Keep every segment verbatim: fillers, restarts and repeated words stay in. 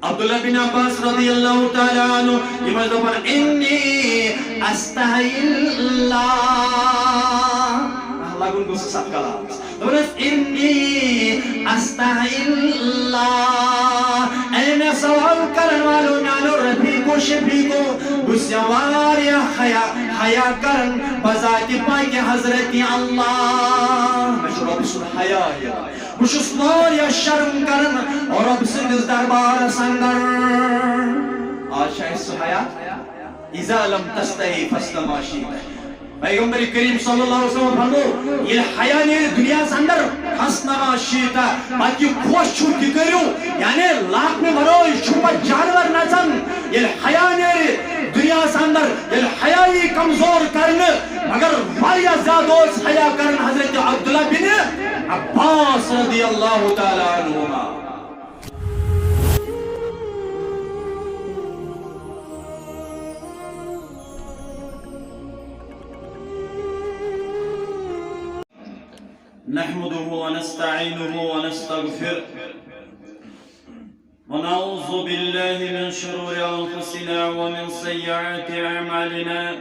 عبداللہ بن عباس رضی اللہ تعالیٰ عنہ، یِم ٲسۍ دَپان، "انی استحی اللہ۔" آ، لگُن گوٚژھُس اَتھ کلامس۔ دَپان ٲسۍ، "انی استحی اللہ۔" اے مےٚ سوال کرن والو، میانو رفیقو شفیقو، بہٕ چھُس واریاہ حیا، حیا کران بذاتِ پاکِ حضرت اللہ۔ مےٚ چھُ رۄبہٕ سُنٛد حیا یِوان۔ بہٕ چھُس واریاہ شرم کران رۄب سٕنٛدِس دربارس اندر۔ آز چھا اَسہِ سُہ حیا؟ اذا لم تستحی فاصنع ما شئت۔ پیغمبر کریم صلی اللہ علیہ وسلم فرمو، ییٚلہِ حیا نیرِ دُنیاہس اندر، فاصنع ما شئت، پتہٕ یہِ خۄش چھُو تہِ کٔرِو، یعنی لاکنہٕ ورٲے چھُ پتہٕ جانور نژان۔ ییٚلہِ حیا نیرِ دُنیاہس اندر، ییٚلہِ حیا یی کمزور کرنہٕ، مگر واریاہ زیادٕ اوس حیا کران حضرت عبداللہ بن عباس رضی اللہ تعالیٰ عنہما۔ نحمده ونستعينه ونستغفره، ونعوذ بالله من شرور أنفسنا ومن سيئات أعمالنا.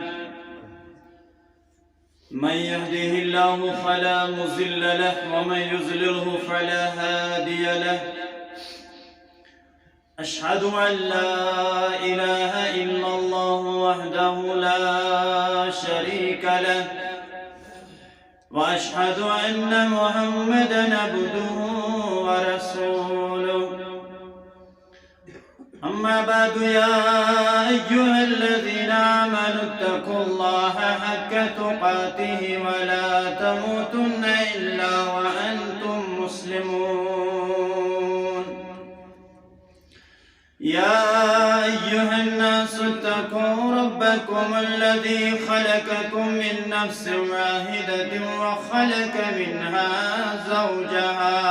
من يهده الله فلا مضل له، ومن يضلله فلا هادي له. أشهد أن لا إله إلا الله وحده لا شريك له، وأشهد أن محمدا عبده ورسوله. أما بعد، يا أيها الذين آمنوا اتقوا الله حق تقاته ولا تموتن إلا وأنتم مسلمون. يا أيها الناس اتقوا ربكم الذي خلقكم من نفس واحدة وخلق منها زوجها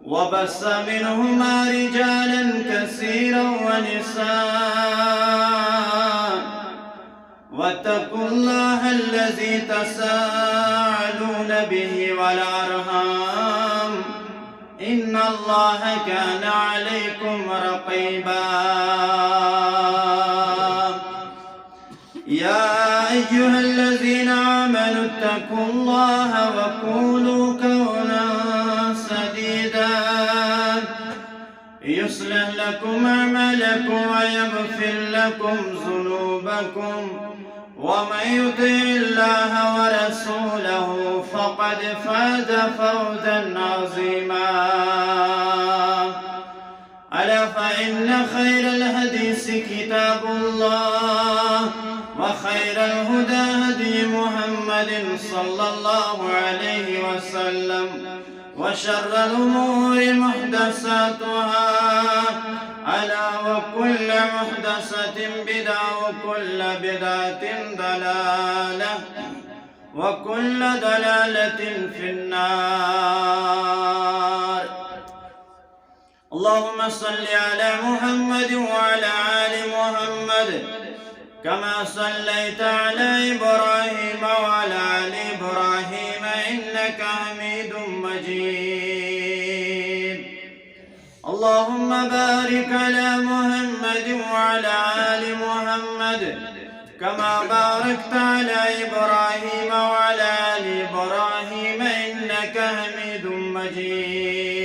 وبث منهما رجالا كثيرا ونساء، واتقوا الله الذي تساءلون به والأرحام، إن الله كان عليكم رقيبا. يا أيها الذين آمنوا اتقوا الله وقولوا قولا سديدا، يصلح لكم أعمالكم ويغفر لكم ذنوبكم، ومن يطع الله ورسوله فقد فاز فوزا عظيما. ألا فإن خير الحديث كتاب الله، وخير الهدى هدي محمد صلى الله عليه وسلم، وشر الأمور محدثاتها، ألا وكل محدثة بدعة، وكل بدعة ضلالة، وكل ضلالة في النار. اللهم صل على محمد وعلى آل محمد كما صليت على إبراهيم وعلى آل إبراهيم إنك حميد مجيد. اللهم بارك على محمد وعلى آل محمد كما باركت على إبراهيم وعلى آل إبراهيم إنك حميد مجيد.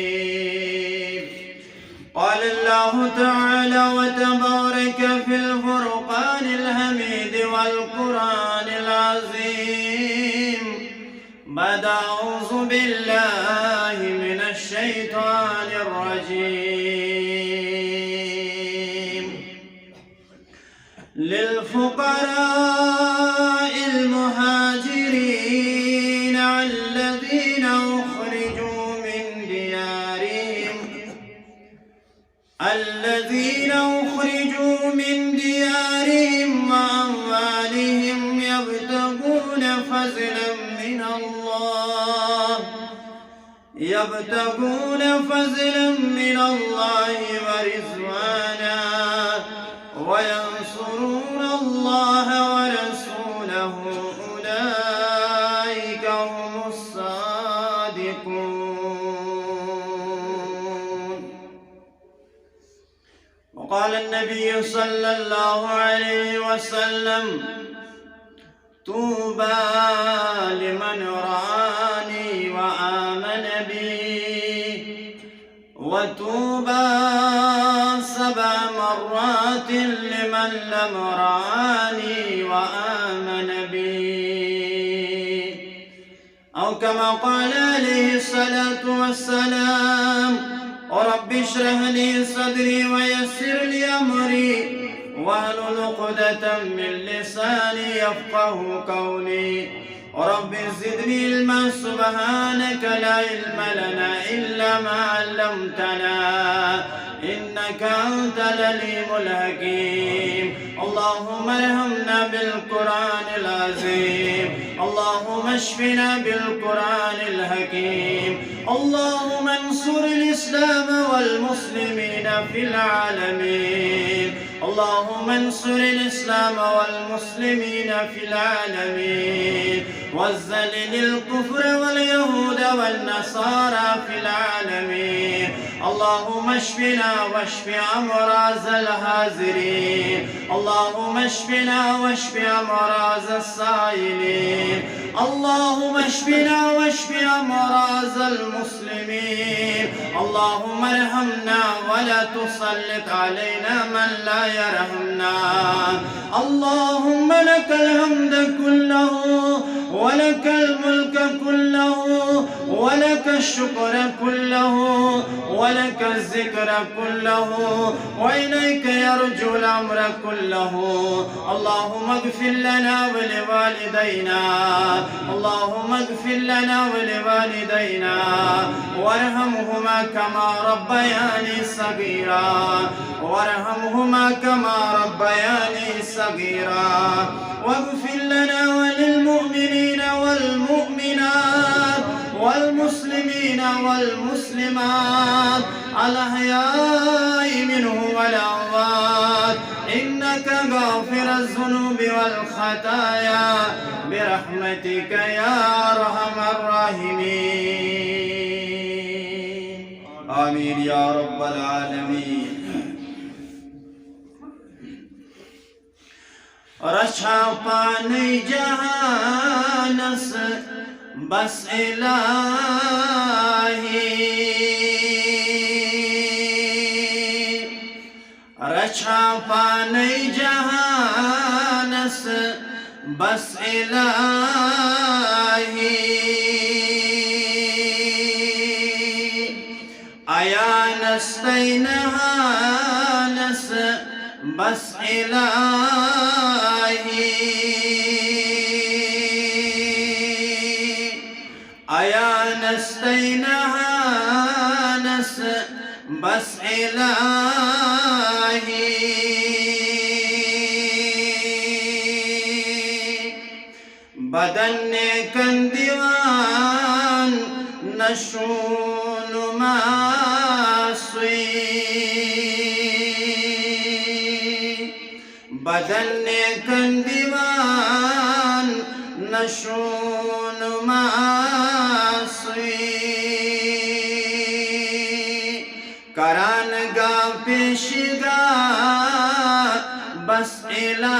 قال الله تعالى وتبارك في الفرقان الحميد والقرآن العظيم بعد أعوذ بالله من الشيطان الرجيم. للفقراء المهاجرين الذين أخرجوا من ديارهم، الذين أخرجوا من ديارهم وأموالهم يبتغون فضلا من الله، يبتغون فضلا من الله ورضوانا وينصرون الله ورسوله، أولئك هم الصادقون. قال النبي صلى الله عليه وسلم: طوبى لمن رآني وآمن بي، وطوبى سبع مرات لمن لم رآني وآمن بي. أو كما قال عليه الصلاة والسلام: رب اشرح لي صدري ويسر لي أمري واحلل عقدة من لساني يفقه قولي. رب زدني علما، سبحانك لا علم لنا إلا ما علمتنا، إنك أنت العليم الحكيم. اللهم ارحمنا بالقرآن العظيم. اللهم اشفنا بالقرآن الحكيم. اللهم انصر الإسلام والمسلمين في العالمين. اللهم انصر الإسلام والمسلمين في العالمين، وذلل الكفر واليهود والنصارى في العالمين. اللهم اشفنا واشف أمراض الحاضرين. اللهم اشفنا واشف أمراض السائلين. اللهم اشفنا واشف أمراض المسلمين. اللهم ارحمنا ولا تسلط علينا من لا يرحمنا. اللهم لك الحمد كله، ولك الملك كله، ولك الشكر كله، ولك الذكر كله، وإليك يرجع الأمر كله. اللهم اغفر لنا ولوالدينا. اللهم اغفر لنا ولوالدينا، وارحمهما كما ربياني صغيرا، وارحمهما كما ربياني صغيرا، واغفر لنا وللمؤمنين والمؤمنات والمسلمين والمسلمات الأحياء منهم والأموات، إنك غافر الذنوب والخطايا برحمتك يا أرحم الراحمين. آمين يا رب العالمين. رچھا پانے جہانس بس الٰہی، رچھا پانے جہانس بس الٰہی، عیانس تہ نہانس بس الٰہی، عیانس تہ نہانس بس الٰہی۔ بدن نیکن دیوان نشون ماسوی، بدن نیکن دیوان نشون ماسوی۔ کران گا پیش گا بس الٰہی،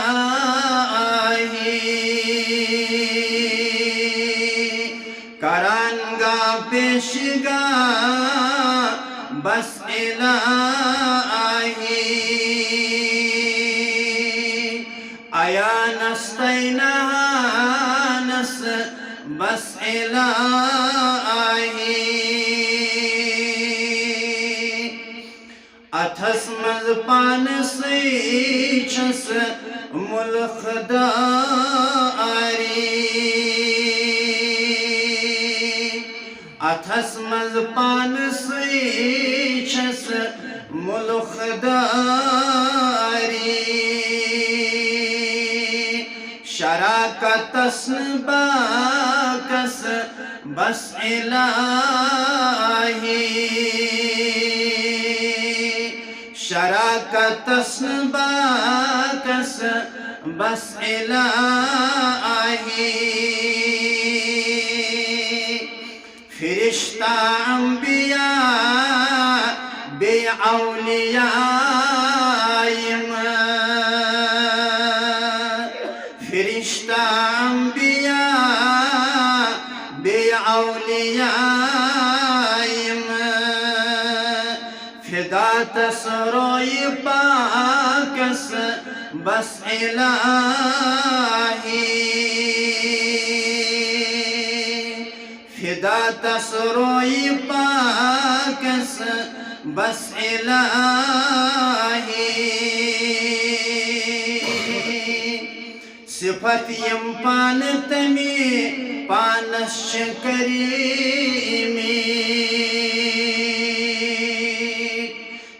کران گا پیش گا بس الٰہی۔ عیانس تہ نہانس بس الٰہی۔ اتھس منٛز پانسٕے چھس مُلک دٲری۔ اتھس منٛز پانسٕے چھس مُلک دٲری۔ شراکتس نہٕ باکس بس الٰہی، شراکتس نہٕ باکس بس الٰہی۔ فرشتہ، انبیاء، بیٚیہِ اولیاء یِم فرشتہٕ، انبیاء، بیٚیہِ اولیاء یِم، فدا تس روی پاکس بس الہی۔ فدا تس روی پاکس بس الہی۔ صفت یِم پانہٕ تٔمی پانس چھِ کریٖمی۔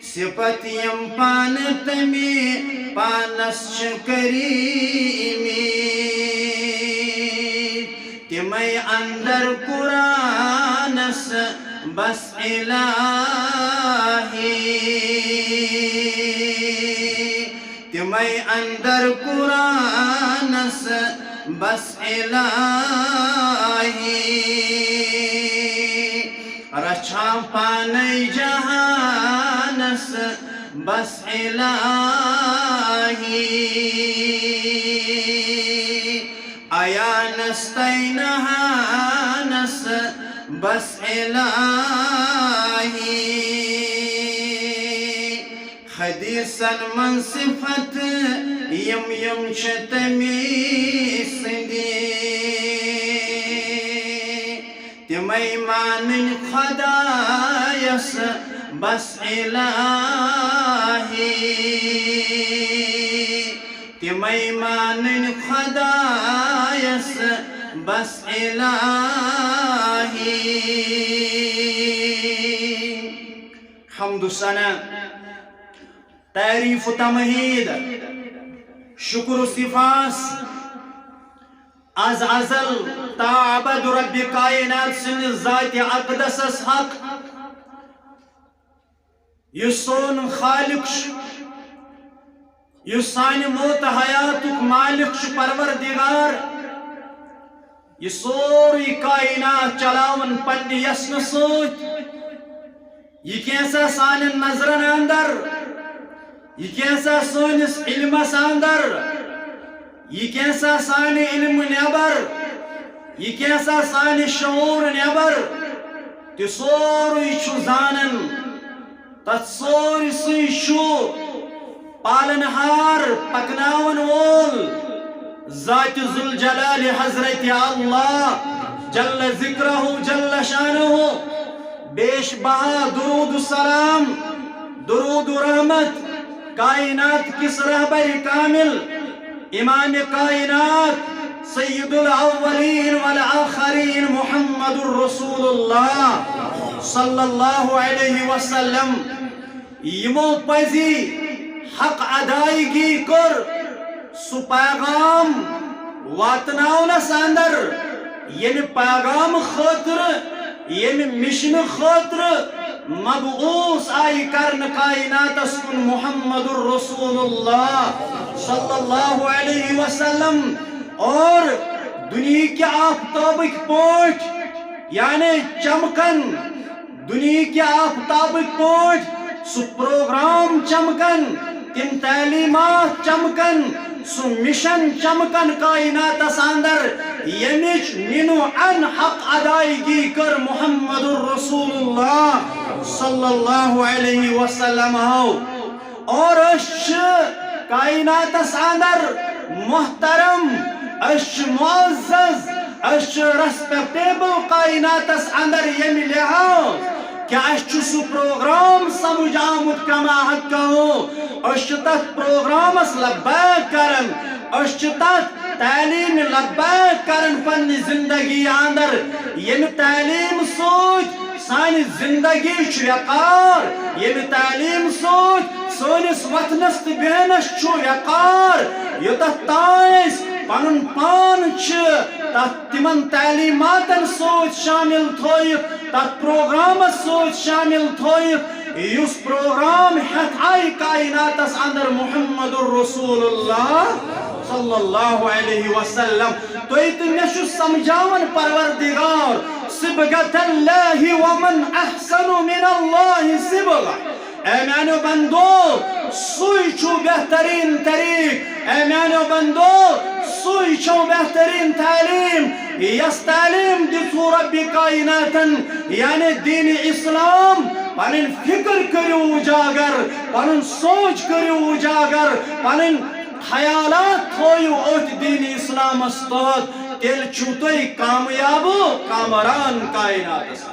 صفت یِم پانہٕ تٔمی پانس چھِ کریٖمی۔ تِمے اندر قرآنس بس الہی۔ تِمے اندر قرآنس بس الہی۔ رچھان پانے جہانس بس الہی۔ عیانس تینہانس بس الہی۔ حدیثن منٛز صفت یِم یِم چھِ تٔمی سٕنٛدی۔ تِمے مانٕنۍ خۄدایس بس الہی۔ تِمے مانٕنۍ خۄدایس بس الہی۔ حمد و ثنا، تعریف و تمہید، شکر و سپاس از ازل تا ابد رب کائنات سٕنٛدِ ذاتِ اقدسس حق، یُس سون خالق چھُ، یُس سانہِ موت حیاتُک مالک چھُ، پروردگار، یہِ سورُے کائنات چلاوان پننہِ یژھنہٕ سۭتۍ۔ یہِ کینٛژھا سانٮ۪ن نظرن اندر، یہِ کینٛژھا سٲنِس علمس اندر، یہِ کینٛژھا سانہِ علمہٕ نٮ۪بر، یہِ کینٛژھا سانہِ شعوٗر نٮ۪بر، تہِ سورُے چھُ زانان۔ تتھ سورسٕے چھُ پالن ہار، پکناون وول، ذات ذوالجلال حضرت اللہ جل ذکرہ جل شانہ۔ بیش بہا درود و سلام، درود و رحمت کائنات کس رہبر کامل، امام کائنات، سید الاولین والآخرین محمد رسول اللہ صلی اللہ علیہ وسلم، یمو پزی حق ادائیگی کر، سہ پیغام واتناونس اندر، یمہ پیغام خاطر، یمہ مشن خاطر مبعوث آئی کرن کائناتس کن محمد رسول اللہ صلی اللہ علیہ وسلم، اور دنیا کے آفتابک پوٹ، یعنی چمکن، دنیا کے آفتابک پوٹ سہ پروگرام چمکن، تم تعلیمات چمکن، سہ مشن چمکن کائناتس اندر، یمچ نینو ان حق ادائیگی کر محمد رسول اللہ صلی اللہ علیہ وسلم ہو۔ اور أسۍ چھِ کائناتس اندر محترم، أسۍ چھِ معزز، أسۍ چھِ ریسپیکٹیبل کائناتس اندر، ییٚمہِ لحاظ کہِ اَسہِ چھُ سُہ پروگرام سمجھ آمُت کما حقہ۔ أسۍ چھِ تتھ پروگرامس لبیک کران، أسۍ چھِ تتھ تعلیٖم لبیک کران پننہِ زندگی اندر، ییٚمہِ تعلیٖم سۭتۍ سانہِ زندگی چھُ وقار، ییٚمہِ تعلیٖم سۭتۍ سٲنِس وۄتھنَس تہٕ بیٚہنَس چھُ وقار، یوٚتَتھ تام أسۍ پَنُن پان چھِ تَتھ تِمَن تعلیٖماتَن سۭتۍ شٲمِل تھٲیِتھ، تَتھ پروگرامَس سۭتۍ شٲمِل تھٲیِتھ، یُس پروگرام ہٮ۪تھ آیہِ کائناتَس اندر محمد رسول اللہ صلی اللہ علیہ وسلم۔ تُہۍ تہٕ مےٚ چھُ سمجھاوان پروردگار، صبغت اللہ ومن احسن من اللہ صبغہ۔ اے میانیو بندو، سُے چھُ بہترین طریق۔ اے میانیو بندو، سُے چھُ بہترین تعلیم، یس تعلیم دِژوٕ رب کائناتن، یعنی دین اسلام۔ پنٕنۍ فکر کٔرِو اجاگر، پنُن سونچ کٔرِو اجاگر، پنٕنۍ خیالات تھٲیِو أتھۍ دین اسلامس تحت، تیٚلہِ چھِو تُہۍ کامیاب، کامران کائناتس۔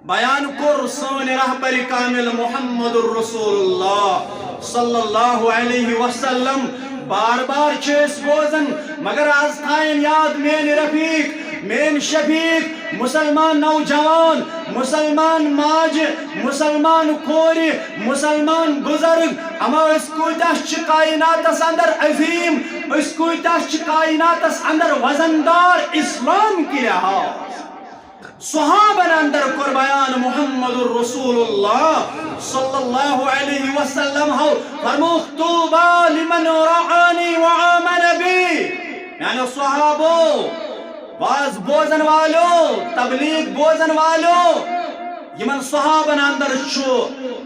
بیان کوٚر سٲنۍ رہبر کامل محمد رسول اللہ صلی اللہ علیہ وسلم۔ بار بار چھِ أسۍ بوزان، مگر آز تھاین یاد میٲنۍ رفیق، میٲنۍ شفیق، مسلمان نوجوان، مسلمان ماجہِ، مسلمان کورِ، مسلمان بزرگ، اما أسۍ کۭتیاہ چھِ کائناتس اندر عظیم، أسۍ کۭتیاہ چھِ کائناتس اندر وزندار اسلام کہِ لحاظ۔ صحابن اندر کوٚر بیان محمد رسول اللہ صلی اللہ علیہ وسلم ہو، فرمووُکھ، "طوبى لمن رآني وآمن بي"۔ میانیو صحابو، واز بوزن والو، تبلیغ بوزن والو، یمن صحابن اندر چھُ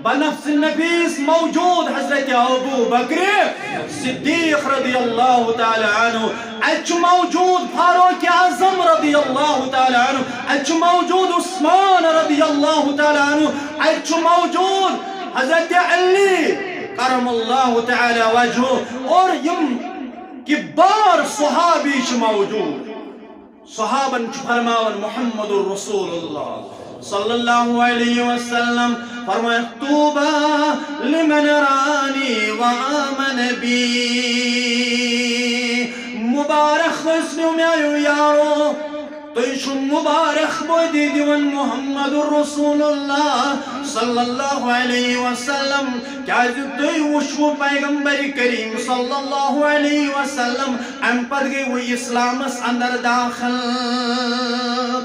بنفس نفیس موجود حضرت ابو بکر صدیق رضی اللہ تعالی عنہ، اتہِ چھُ موجود فاروق اعظم رضی اللہ تعالی عنہ، اتہِ چھُ موجود عثمان رضی اللہ تعالی عنہ، اتہِ چھُ موجود حضرت علی کرم اللہ تعالی وجہہ، اور یم کبار صحابی چھِ موجود۔ صحابن چھُ فرماوان محمد رسول اللہ صلی اللہ علیہ وسلم فرمایا، "طوبى لمن رآني وآمن بي"۔ مبارک ٲسِو میانیو یارو، تُہۍ چھِو مبارک بٲدی دِوان محمد رسول اللہ صلی اللہ علیہ وسلم، کیازِ تُہۍ وٕچھوٕ پیغمبر کریم صلی اللہ علیہ وسلم، امہِ پتہٕ گٔیوٕ اسلامس اندر داخل۔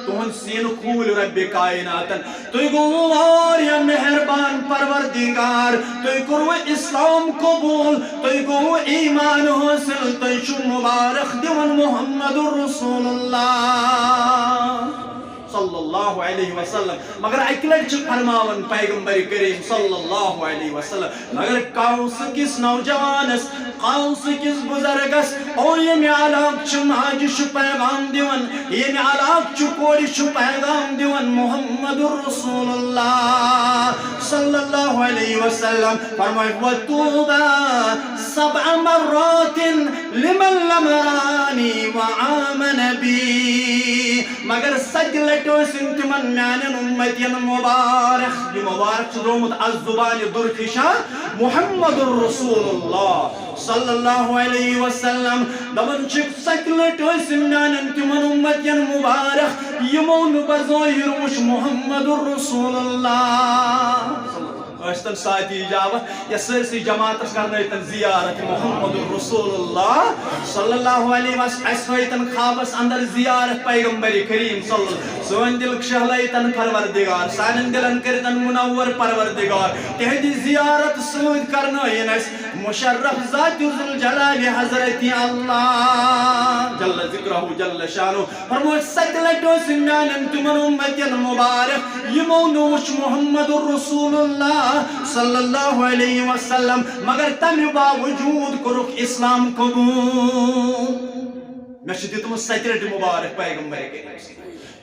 تُہُنٛد سیٖنہٕ کھوٗلۍ رب کائناتن۔ تُہۍ گوٚوٕ واریاہ مہربان پروردگار۔ تُہۍ کوٚروٕ اسلام قبول، تُہۍ گوٚوٕ ایمان حٲصِل، تُہۍ چھِو مبارک دِوان محمد رسول اللہ صلی اللہ علیہ وسلم۔ مگر اکہِ لٹہِ چھِ فرماوان پیغمبر کریم صلی اللہ علیہ وسلم، مگر قوس کِس نوجوانس، قوس کِس بزرگس، اور ییٚمہِ علاقہٕ چھِ ماجہِ چھُ پیغام دِوان، ییٚمہِ علاقہٕ چھُ کورِ چھُ پیغام دِوان محمد رسول اللہ صلی اللہ علیہ وسلم۔ فرماے، "وطوبى سبع مرات لمن لم رآني وآمن بي"۔ مگر ستہِ لٹہِ ٲسِن تِمن میانٮ۪ن اُمتین مبارک۔ یہِ مبارک چھُ درٛامُت از زبانہِ درخشان محمد رسول اللہ صلی اللہ علیہ وسلم۔ دپان چھِ، ستہِ لٹہِ ٲسِن میانٮ۪ن تِمن اُمتین مبارک، یِمو نہٕ بظٲہر وُچھ محمد رسول اللہ۔ ٲسۍتن ساتہِ اجابت۔ یا سٲرسٕے جماعتس کرنٲیتن زیارت محمد رسول اللہ صلی اللہ علیہ وسلم۔ اسہِ ہٲیتن خوابس اندر زیارت پیغمبر کریم صلی اللہ علیہ وسلم۔ سٲنۍ دل شہلٲیتن پروردگار، سانٮ۪ن دلن کٔرتن منور پروردگار، تِہنٛدِ زیارت سۭتۍ کرنٲیِن اسہِ مشرف ذات ذوالجلال حضرت اللہ جل ذکرہ جل شانہ۔ فرموو، ستہِ لٹہِ ٲسۍ میانٮ۪ن تِمن اُمتین مبارک، یِمو نہٕ وُچھ محمد رسول اللہ صلی اللہ علیہ وسلم، مگر تمہِ باوجود کوٚرُکھ اسلام قبول۔ مےٚ چھُ دیُتمُت ستہِ لٹہِ مبارک پیغمبر کریم۔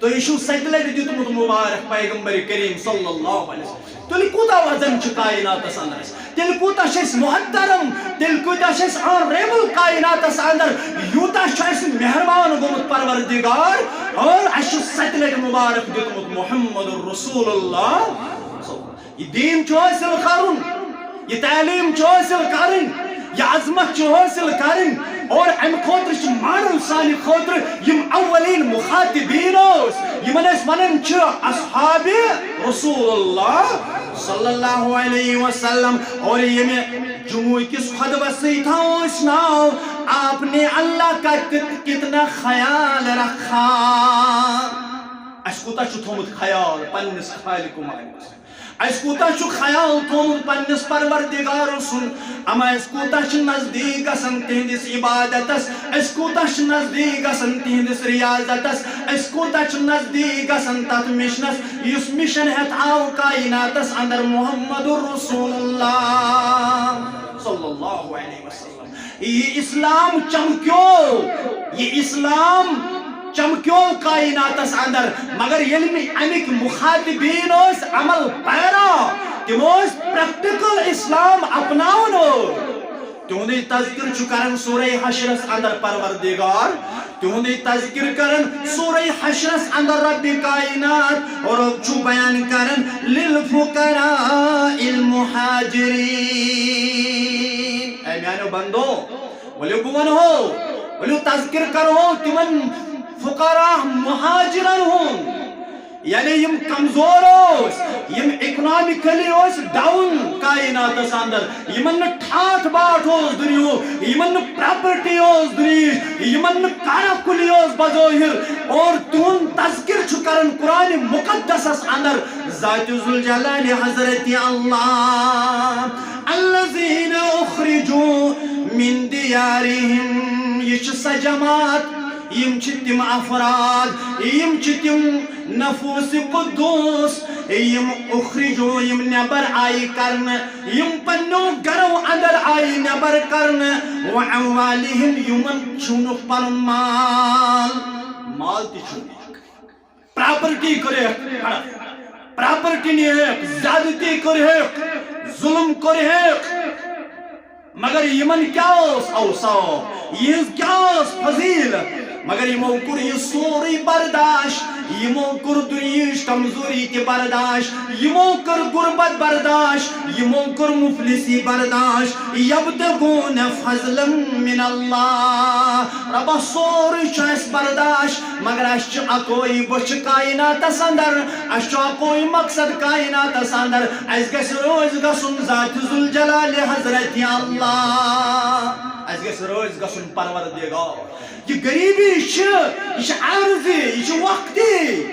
تُہۍ چھِو ستہِ لٹہِ دیُتمُت مبارک پیغمبر کریم صلی اللہ علیہ وسلم۔ تیٚلہِ کوٗتاہ وزن چھُ کائناتس اندر اَسہِ؟ تیٚلہِ کوٗتاہ چھِ أسۍ محترم؟ تیٚلہِ کوٗتاہ چھِ أسۍ آنریبل کائناتس اندر؟ یوٗتاہ چھُ اَسہِ مہربان گوٚمُت پروردگار، اور اَسہِ چھُ ستہِ لٹہِ مبارک دیُتمُت محمد رسول اللہ۔ یہِ دیٖن چھُ حٲصِل کرُن، یہِ تعلیٖم چھِ حٲصِل کرٕنۍ، یہِ عظمت چھِ حٲصِل کرٕنۍ، اور اَمہِ خٲطرٕ چھِ ماڈل سانہِ خٲطرٕ یِم اولین مخاطبین ٲسۍ، یِمن أسۍ وَنان چھِ اصحاب رسول اللہ صلی اللہ علیہ وسلم۔ اور ییٚمہِ جمعہ کِس خطبس سۭتۍ تھاوو أسۍ ناو، آپ نے اللہ کا کت-، کتنا خیال رکھا۔ اَسہِ کوٗتاہ چھُ تھوٚومُت خیال پننِس خالق و مالکس؟ اسہِ کوٗتاہ چھُ خیال تھوٚومُت پننِس پروردگار سُنٛد؟ اما أسۍ کوٗتاہ چھِ نزدیٖک گژھان تِہنٛدِس عبادتس؟ أسۍ کوٗتاہ چھِ نزدیٖک گژھان تِہنٛدِس ریاضتس؟ أسۍ کوٗتاہ چھِ نزدیٖک گژھان تتھ مِشنس یُس مِشن ہٮ۪تھ آو کائناتس اندر محمد رسول اللہ صلی اللہ علیہ وسلم؟ یہ اسلام چمکیو، یہ اسلام چمکیو کائناتس اندر، مگر ییٚلہِ نہٕ امیِکۍ مخاطبین ٲسۍ، عمل پیرا، تِم ٲسۍ پریکٹیکل اسلام اپناوان وٲلۍ۔ تِہُنٛدُے تذکر چھُ کران سورہ حشرس اندر پروردگار، تِہُنٛدُے تذکر کران سورہ حشرس اندر رب کائنات، اور چھُ بیان کران للفقراء المہاجرین۔ اے میانیو بندو، ؤلِو بہٕ ونہو، ؤلِو تذکر کرہو تِمن فقراء مہاجرن ہُنٛد، یعنی یِم کمزور ٲسۍ، یِم اکنامکلی ٲسۍ ڈاؤن کائناتس اندر، یِمن نہٕ ٹھاٹھ باٹھ اوس دُنیہُک، یِمن نہٕ پراپرٹی اوس دُنیہٕچ، یِمن نہٕ کارا کُلی اوس بظٲہر، اور تِہُنٛد تذکر چھُ کران قرآن مقدسس اندر ذات ذوالجلال حضرت اللہ۔ الذین اخرجوا من دیارہم، یہِ چھِ سۄ جماعت، یِم چھِ تِم افراد، یِم چھِ تِم نفوس قدوس، یِم اخرجوا، یِم نٮ۪بر آیہِ کرنہٕ، یِم پننیو گرو اندر آیہِ نٮ۪بر کرنہٕ، و اموالہم، یِمن چھُنہٕ پنُن مال، مال تہِ چھُنہٕ۔ پراپرٹی کٔرہکھ ہڑپ، پراپرٹی نِہکھ، زیادتی کٔرہکھ، ظلم کٔرہکھ۔ مگر یِمن کیٛاہ اوس اوصاف؟ یِہٕنٛز کیٛاہ ٲس فضیلت؟ مگر یِمو کوٚر یہِ سورُے برداشت، یِمو کوٚر دُنیہٕچ کمزوری تہِ برداشت، یِمو کٔر غربت برداشت، یِمو کوٚر مفلسی برداشت۔ یبتغون فضلا من اللہ، رۄبا، سورُے چھُ اَسہِ برداشت، مگر اَسہِ چھُ اَکوے بُتھ کائناتس اندر، اَسہِ چھُ اَکوے مقصد کائناتس اندر، اَسہِ گژھِ رٲضۍ گژھُن ذات ذوالجلال حضرت اللہ، اَسہِ گژھِ رٲضۍ گژھُن پروردگار۔ یہِ غریبی چھِ، یہِ چھِ عارضی، یہِ چھِ وقتی۔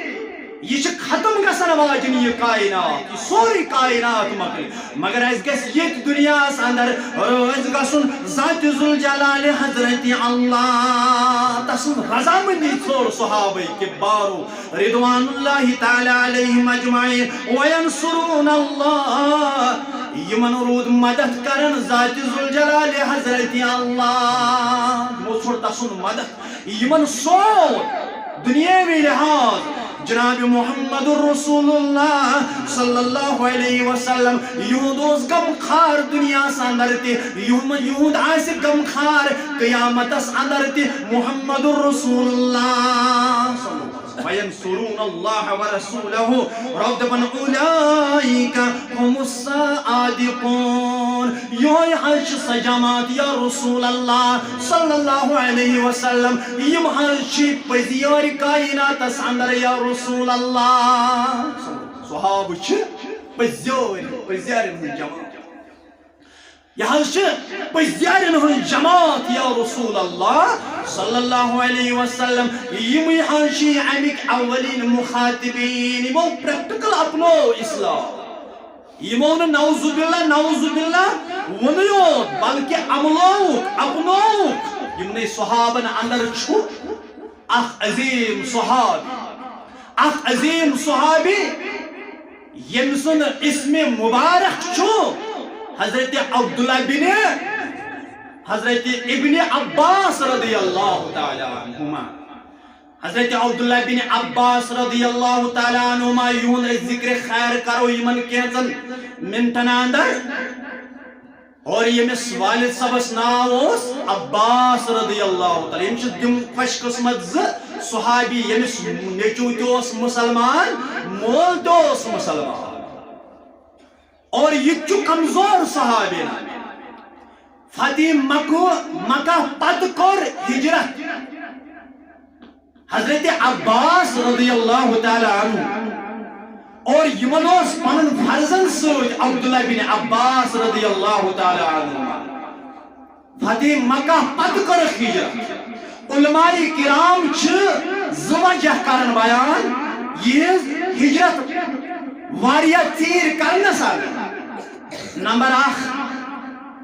یہِ چھِ ختم گژھن واجنۍ یہِ کائنات، یہِ سورُے کائنات مۄکلہِ، مگر اَسہِ گژھِ ییٚتہِ دُنیاہس اندر رٲضۍ گژھُن ذات ذوالجلال حضرت اللہ۔ تسٕنٛز رضامندی ژھٲر صحابہ کبارو رضوان اللہ تعالی علیہم اجمعین۔ وینصرون اللہ، یِمن روٗد مدد کران ذات ذوالجلال حضرت اللہ، یِمو ژھوٚر تسُنٛد مدد۔ یِمن سوٗد دُنیٲوی لحاظ جناب محمد رسول اللہ صلی اللہ علیہ وسلم، یِہُنٛد اوس غمخار دُنیاہس اندر تہِ، یِہُنٛد، یِہُنٛد آسہِ غمخار قیامتس اندر تہِ محمد رسول اللہ۔ وینصرون اللہ ورسولہ، رب دپان اولئک هم الصادقون، یہوے حظ چھِ سۄ جماعت یا رسول اللہ صلی اللہ علیہ وسلم، یِم حظ چھِ پٔزۍ یٲرۍ کائناتس اندر یا رسول اللہ۔ صحابہٕ چھِ پٔزۍ یٲرۍ، پٔزۍ یارٮ۪ن ہٕنٛز جماعت۔ یہِ حظ چھِ پٔزۍ یارٮ۪ن ہٕنٛز جماعت یا رسول اللہ صلی اللہ علیہ وسلم۔ یِمٕے حظ چھِ اَمِکۍ اولین مخاطبین، یِمو پریکٹیکل اپنوو اسلام۔ یِمو نہٕ نعوذ باللہ، نعوذ باللہ ووٚنُے یوت، بلکہِ عملووُکھ، اپنووُکھ۔ یِمنٕے صحابن اندر چھُ اکھ عظیم صحابی، اکھ عظیم صحابی، ییٚمۍ سُنٛد اسم مبارک چھُ حضرت عبداللہ بن، حضرت ابن عباس رضی اللہ تعالی عنہما۔ حضرت عبداللہ بن عباس رضی اللہ تعالی عنہما، یِہُنٛد أسۍ ذکر خیر کرو یِمن کینٛژن منٹن اندر۔ اور ییٚمِس والد صٲبس ناو اوس عباس رضی اللہ تعالیٰ، یِم چھِ تِم خوش قسمت زٕ صحابی، ییٚمِس نیٚچوٗ تہِ اوس مُسلمان، مول تہِ اوس مُسلمان۔ اور یہِ تہِ چھُ کمزور صحابی۔ فتح مکہ، مکہ پتہٕ کوٚر ہجرت۔ حضرت عباس رضی اللہ تعالیٰ عنہ اور یِمن اوس پنُن فرزند سۭتۍ عبداللہ بن عباس رضی اللہ تعالیٰ عنہ۔ فتح مکہ پتہٕ کٔرٕکھ ہجرت۔ علماء کرام چھِ زٕ وجہ کران بیان یِہنٛز ہجرت۔ واریاہ ژیٖرۍ کرنس اندر۔ نمبر اکھ،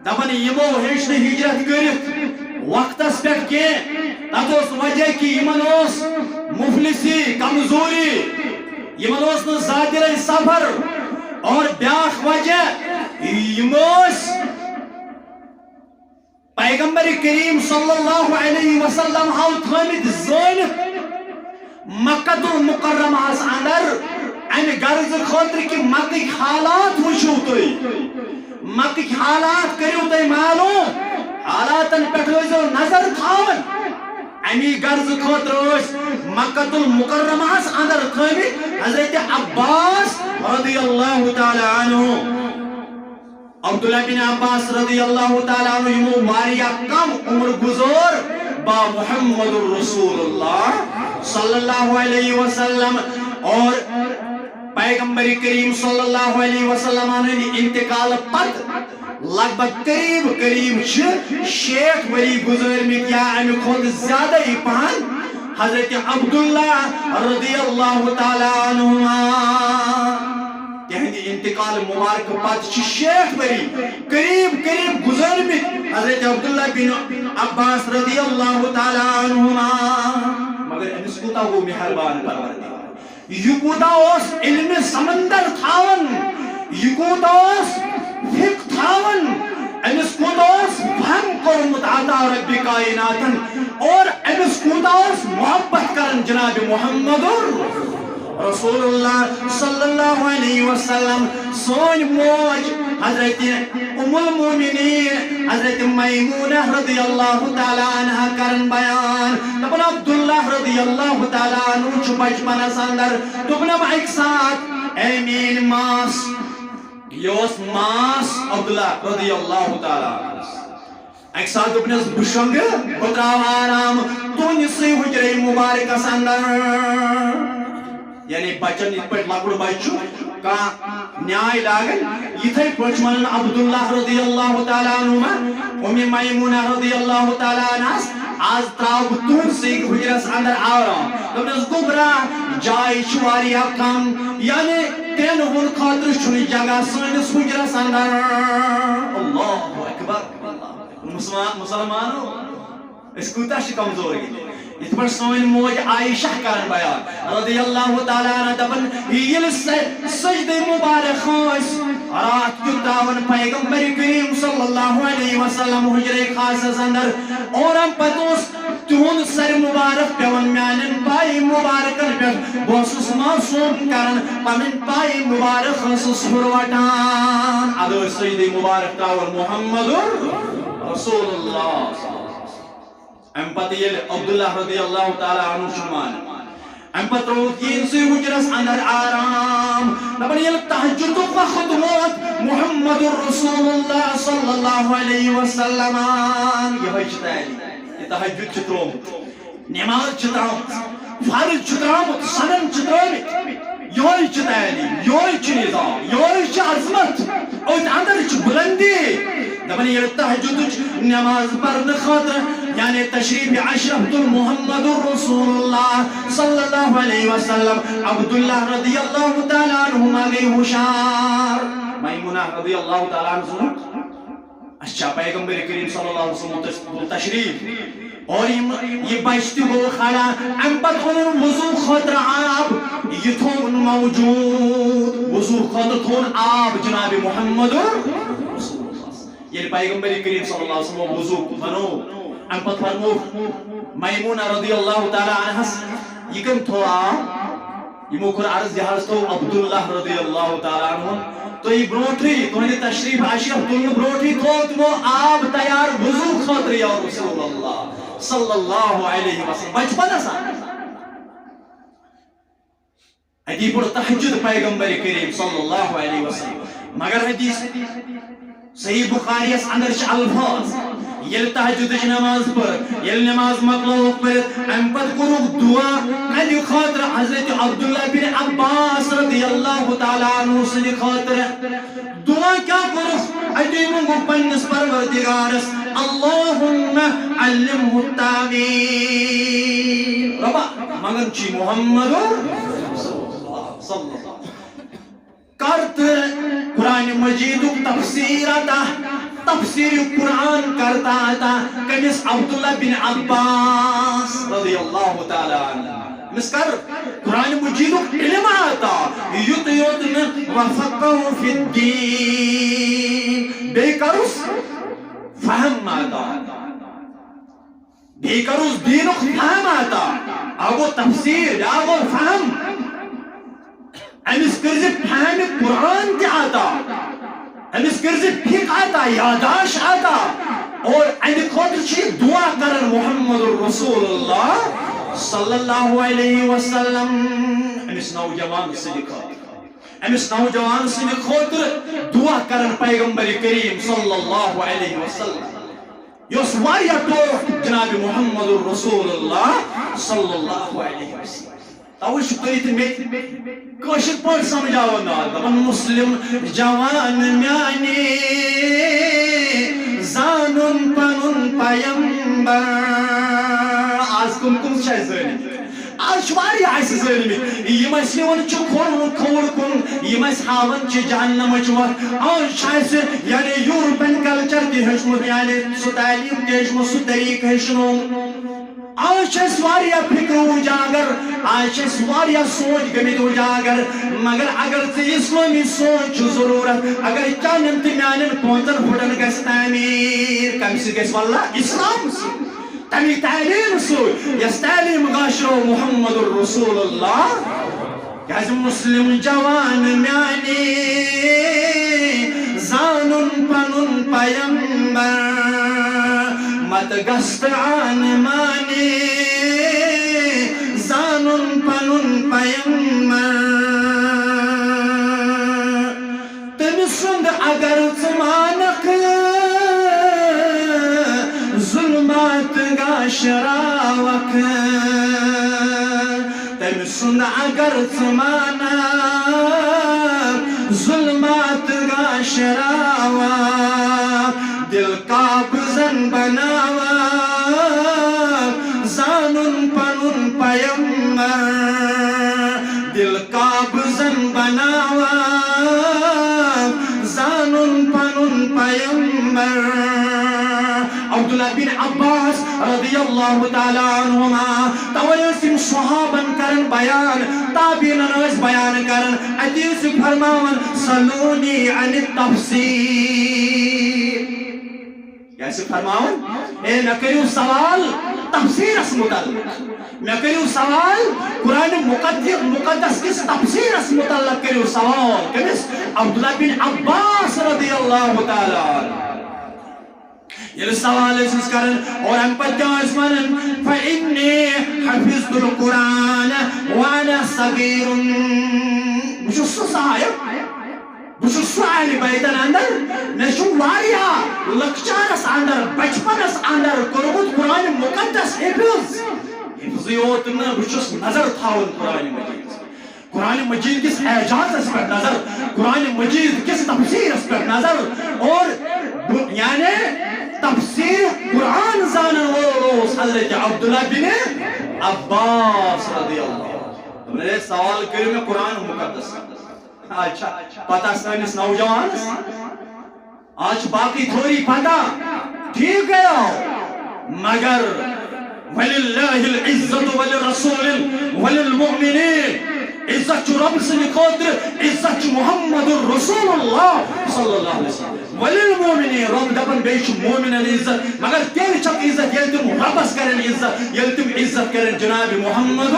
دپان یِمو ہیٚچھ نہٕ ہجرت کٔرِتھ وقتس پٮ۪ٹھ کینٛہہ۔ تتھ اوس وجہ کہِ یِمن اوس مفلسی، کمزوری، یِمن اوس نہٕ ذاکرے سفر۔ اور بیاکھ وجہ، یِم ٲسۍ پیغمبر کریم صلی اللہ علیہ وسلم ہاو تھٲمٕتۍ زٲنِتھ مکہ المکرمہس اندر، امہِ غرضہٕ خٲطرٕ کہِ مکٕکۍ حالات وٕچھِو تُہۍ، مکٕکۍ حالات کٔرِو تُہۍ معلوم، حالاتن پٮ۪ٹھ روزِو نظر تھاوان۔ امی غرضہٕ خٲطرٕ ٲسۍ مکہ المکرمہس اندر تھٲمٕتۍ حضرت عباس رضی اللہ تعالی عنہ۔ عبداللہ بن عباس رضی اللہ تعالیٰ عنہ یِمو واریاہ کم عمر گزار با محمد رسول اللہ صلی اللہ علیہ وسلم۔ اور پیغمبر کریم صلی اللہ علیہ وسلم ہٕنٛدِ انتقال پتہٕ لگ بھگ قریب قریب چھِ شیٹھ ؤری گزٲرمٕتۍ یا امہِ کھۄتہٕ زیادٕ پہن حضرت عبداللہ رضی اللہ تعالیٰ عنہما۔ تہندِ انتقال مبارک پتہٕ چھِ شیٹھ ؤری قریب قریب گزٲرمٕتۍ حضرت عبداللہ بن عباس رضی اللہ تعالیٰ عنہما۔ مگر أمِس کوٗتاہ گوٚو مہربان پروردگار، یہِ کوٗتاہ اوس علمِ سمندر تھاوان، یہِ کوٗتاہ اوس فقہ تھاوان، أمِس کوٗتاہ اوس فہم کوٚرمُت عطا رب کائناتن، اور أمِس کوٗتاہ اوس محبت کران جناب محمد رسول اللہ صلی اللہ علیہ وسلم۔ سٲنۍ موج حضرت ام المومنین حضرت میمونہ رضی اللہ تعالیٰ عنہا کرن بیان، دپان عبداللہ رضی اللہ تعالیٰ عنہ چھُ بچپنس اندر، دوٚپنم اکہِ ساتہٕ، اے میٲنۍ ماس، یہِ اوس ماس عبداللہ رضی اللہ تعالیٰ عنہ۔ اکہِ ساتہٕ دوٚپنس، بہٕ شۄنٛگہٕ، بہٕ ترٛاوٕ آرام تُہنٛدسٕے حجرے مبارکس اندر۔ یعنی بچن یِتھ پٲٹھۍ لۄکُٹ بچہِ چھُ کانٛہہ نیاے لاگان، یِتھے پٲٹھۍ چھُ ونان عبداللہ رضی اللہ تعالیٰ عنہما، ام میمونہ رضی اللہ تعالیٰ عنہس، از ترٛاوٕ بہٕ تُہنٛدسٕے حجرس اندر آرام۔ دوٚپنس، گوٚبرا، جاے چھِ واریاہ کم، یعنی ترٛٮ۪ن ہُنٛد خٲطرٕ چھُنہٕ جگہ سٲنِس حجرس اندر۔ اللہ اکبر۔ مسلمان، مسلمانو، أسۍ کوٗتاہ چھِ کمزور گٔمٕتۍ۔ یِتھ پٲٹھۍ سٲنۍ موج عائشہ کران بیان رضی اللہ تعالیٰ عنہ دپان، ییٚلہِ سہ-، سجدٕ مبارک ٲسۍ راتھ کیُتھ ترٛاوان پیغمبر کریم صلی اللہ علیہ وسلم حجرے خاصس اندر، اور امہِ پتہٕ اوس تِہُنٛد سر مبارک پٮ۪وان میانٮ۪ن پایہِ مبارکن پٮ۪ٹھ۔ بہٕ اوسُس معصوم کران پنٕنۍ پایہِ مبارک ٲسٕس ہُروٹان۔ ادٕ ٲسۍ سجدٕ مبارک ترٛاوان محمد رسول اللہ۔ امہِ پتہٕ ییٚلہِ عبداللہ رضی اللہ تعالیٰ عنہ چھُ وَنان، امہِ پتہٕ ترٛووُکھ یِہنٛدسٕے حُجرس اندر آرام۔ دپان، ییٚلہِ تہجدُک وقت ووت، محمد رسول اللہ صلی اللہ علیہ وسلم، یِہوٚے چھِ تعلیٖم۔ یہِ تہجد چھُ ترٛوومُت، نماز چھِ ترٛٲومٕژ، فرض چھُ ترٛوومُت، سنن چھِ ترٛٲومٕتۍ۔ یہوے چھِ تعلیٖم، یہوے چھِ نظام، یہوے چھِ عظمت۔ أتھۍ اندر چھِ بلندی۔ دپان، ییٚلہِ تہجدٕچ نماز پرنہٕ خٲطرٕ، یعنی تشریف اشرفت محمد رسول اللہ صلی اللہ علیہ وسلم، عبداللہ رضی اللہ تعالیٰ عنہما گٔے ہُشار۔ میمونہ رضی اللہ تعالیٰ عنہ سُنٛد اچھا، پیغمبر کریم صلی اللہ علیہ وسلم تس-، تشریف اور یِم، یہِ بچہِ تہِ گوٚو کھڑا۔ امہِ پتہٕ اوٚنُن وضو خٲطرٕ آب، یہِ تھوٚوُن موجود، وضو خٲطرٕ تھوٚوُن آب جناب محمد۔ ییٚلہِ پیغمبر کریم صلی اللہ علیہ وسلم وضو بنوو، امہِ پتہٕ فرموو میمونہ رضی اللہ تعالیٰ عنہس، یہِ کٔمۍ تھوٚو آب؟ یِمو کوٚر عرض، یہِ حظ تھوٚو عبداللہ رضی اللہ تعالیٰ عنہ۔ تُہۍ برونٛٹھٕے، تُہنٛدِ تشریف اشرف تُلنہٕ برونٛٹھٕے تھوٚو تِمو آب تیار وضو خٲطرٕ، یا رسول اللہ صلی اللہ علیہ وسلم۔ بچپنس اندر اتی پوٚر تہجد پیغمبر کریم صلی اللہ علیہ وسلم۔ مگر حدیث صحیح بخاری یس اندر چھِ الفاظ، ییٚلہِ تہجدٕچ نماز پٔر، ییٚلہِ نماز مۄکلٲوٕکھ پٔرِتھ، امہِ پتہٕ کوٚرُکھ دعا کمہِ خٲطرٕ؟ حضرت عبداللہ بن عباس رضی اللہ تعالیٰ عنہ سٕنٛدِ خٲطرٕ۔ دعا کیٛاہ کوٚرُکھ؟ اتی مونٛگُکھ پننِس پروردگارس، اللہم علمہ التاویل۔ رۄبا، منگان چھِ محمد صلی اللہ علیہ وسلم۔ کر تہٕ قرآن مجیدُک تفسیر عطا، تفسیر قرآن کر تہٕ عطا کٔمِس؟ عبداللہ بن عباس رضی اللہ تعالیٰ عنہ۔ أمِس کر قرآن مجیدُک علم عطا، یُتھ یوت نہٕ وفقہ فی الدین، بیٚیہِ کرُس فہم عطا۔ بیٚیہِ کرُس دیٖنُک فہم عطا۔ اکھ گوٚو تفسیر، بیٛاکھ گوٚو فہم۔ أمِس کٔرزِ فہمِ قرآن تہِ عطا۔ أمِس کٔرزِ فقہ عطا، یاداشت عطا۔ اور اَمہِ خٲطرٕ چھِ یہِ دعا کران محمد رسول اللہ صلی اللہ علیہ وسلم۔ أمِس نوجوان سٕنٛدِ خٲطرٕ، أمِس نوجوان سٕنٛدِ خٲطرٕ دعا کران پیغمبر کریم صلی اللہ علیہ وسلم۔ یہِ اوس واریاہ ٹوٹھ جناب محمد رسول اللہ صلی اللہ علیہ وسلم۔ توے چھُ تُہۍ تہِ مےٚ تہِ کٲشِر پٲٹھۍ سمجھاوان ناو، دپان، مسلم جوان میانہِ زانُن پنُن پیمبر۔ آز کم کم چھِ اَسہِ زٲنِتھ؟ آز چھِ واریاہ اَسہِ زٲنمٕتۍ، یِم اَسہِ نِوان چھِ کھوٚل، کھوٚل کُن، یِم اَسہِ ہاوان چھِ جہنمٕچ وَتھ۔ آز چھِ اَسہِ، یعنی، یورپن کلچر تہِ ہیوٚچھمُت، یعنی، سُہ تعلیٖم تہِ ہیوٚچھمُت، سُہ طریٖقہٕ ہیوٚچھنومُت۔ آز چھِ اَسہِ واریاہ فِکرٕ اُجاگر، آز چھِ اَسہِ واریاہ سونٛچ گٔمٕتۍ اُجاگر، مگر اگر ژےٚ اِسلٲمی سونٛچ چھُ ضروٗرت، اگر چانٮ۪ن تہٕ میانٮ۪ن پانٛژن پھُٹن گژھِ تعمیٖر، کَمہِ سۭتۍ گژھِ؟ واللہ، اِسلام سۭتۍ۔ تَمہِ تعلیٖم سۭتۍ، یۄس تعلیٖم گاشرو محمد رسول اللہ۔ کیازِ مسلم جوان میانہِ زانُن پنُن پیمبر، مت گژھ تہٕ عن مانہِ زانُن پنُن پیمبر۔ تٔمۍ سُنٛد اگر ژٕ مانکھ، ظلمات گاشراوکھ۔ تٔمۍ سُنٛد اگر ژٕ مانکھ، ظلمات گاشراوکھ۔ دل قابضن بناوکھ، زانُن پنُن پیمبر۔ دل قابضن بناوان، زانُن پنُن پیمبر۔ عبداللہ بن عباس رضی اللہ تعالیٰ عنہما، توے ٲسۍ یِم صحابن کران بیان، تابعینن ٲسۍ بیان کران، اتی ٲسۍ فرماوان، سلونی عن التفسیر۔ کیٛاہ چھِ فرماوان؟ اے، مےٚ کٔرِو سوال تفسیٖرس مُتعلق۔ مےٚ کٔرِو سوال قرآن مُقد-، مُقدس کِس تفسیٖرس مُتعلق کٔرِو سوال۔ کٔمِس؟ عبداللہ بن عباس رضی اللہ تعالیٰ عنہ۔ ییٚلہِ سوال ٲسۍ أسۍ کران اور اَمہِ پتہٕ کیٛاہ ٲسۍ وَنان؟ فَإِنِّي حَفِظْتُ الْقُرْآنَ وَأَنَا صَغِيرٌ۔ بہٕ چھُس سُہ صاحب، بہٕ چھُس سُہ اہلِ بیتن اندر، مےٚ چھُ واریاہ لۄکچارس اندر، بچپنس اندر کوٚرمُت قرآن مقدس حفظ۔ حفظٕے یوت نہٕ، بہٕ چھُس نظر تھاوان قرآن مجیدس، قرآن مجید کِس اعجازس پٮ۪ٹھ نظر، قرآن مجید کِس تفسیرس پٮ۪ٹھ نظر۔ اور بہٕ، یعنی تفسیر قرآن زانن وول اوس حضرت عبداللہ بن عباس رضی اللہ عنہ۔ دوٚپُن، ہے، سوال کٔرِو مےٚ قرآن مقدس۔ اچھا، پتہ سٲنِس نوجوانس؟ آز چھِ باقٕے تھوری پتہ، ٹھیٖک گٔیو، مگر وَلِلَّهِ الْعِزَّةُ وَلِرَسُولِهِ وَلِلْمُؤْمِنِينَ۔ عزت چھُ رۄب سٕنٛدِ خٲطرٕ، عزت چھُ محمد رسول اللہ صلی اللہ علیہ وسلم۔ وَلِلْمُؤْمِنِينَ، رۄب دَپان بیٚیہِ چھُ مومنن عزت، مگر تیٚلہِ چھکھ عزت ییٚلہِ تِم رۄبس کرن عزت، ییٚلہِ تِم عزت کرن جناب محمد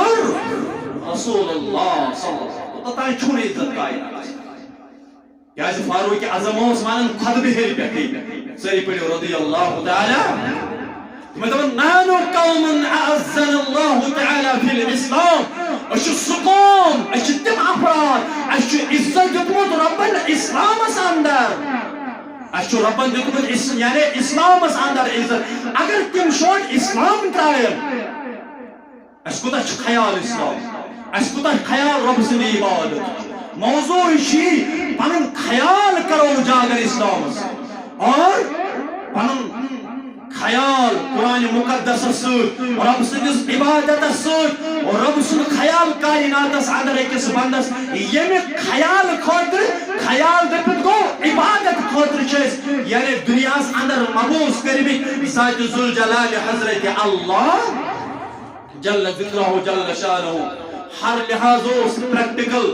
رسول اللہ صلی اللہ علیہ وسلم۔ توٚتام چھُنہٕ عزت کائناتس۔ کیازِ فاروق اعظم اوس ونان خطبہٕ ہیٚرِ پٮ۪ٹھٕے، سٲری پٔرِو رضی اللہ تعالیٰ۔ تِمن دوٚپُن، "نحن قوم اعزنا اللہ تعالیٰ فی الاسلام"، أسۍ چھِ سُہ قوم، أسۍ چھِ تِم افراد، اَسہِ چھُ عزت دیُتمُت رۄبن اسلامس اندر، اَسہِ چھُ رۄبن دیُتمُت اس-، یعنی اسلامس اندر عزت۔ اگر تِم شوٹ اسلام ترٛایَن، اَسہِ کوٗتاہ چھُ خیال اسلام؟ اَسہِ کوٗتاہ چھُ خیال رۄب سٕنٛدِ عبادت؟ موضوع چھُ یہِ، پنُن خیال کرو اجاگر اسلامس اور پنُن خیال قرآن مقدسس سۭتۍ، رۄب سٕنٛدِس عبادتس سۭتۍ، رۄب سُنٛد خیال کائناتس اندر أکِس بندس، ییٚمہِ خیال خٲطرٕ، خیال دٔپِتھ گوٚو عبادت خٲطرٕ چھِ أسۍ، یعنی دُنیاہس اندر مبعوث کٔرمٕتۍ ذات ذوالجلال حضرت اللہ جل ذکرہ جل شانہ۔ ہر لحاظ اوس پریکٹیکل،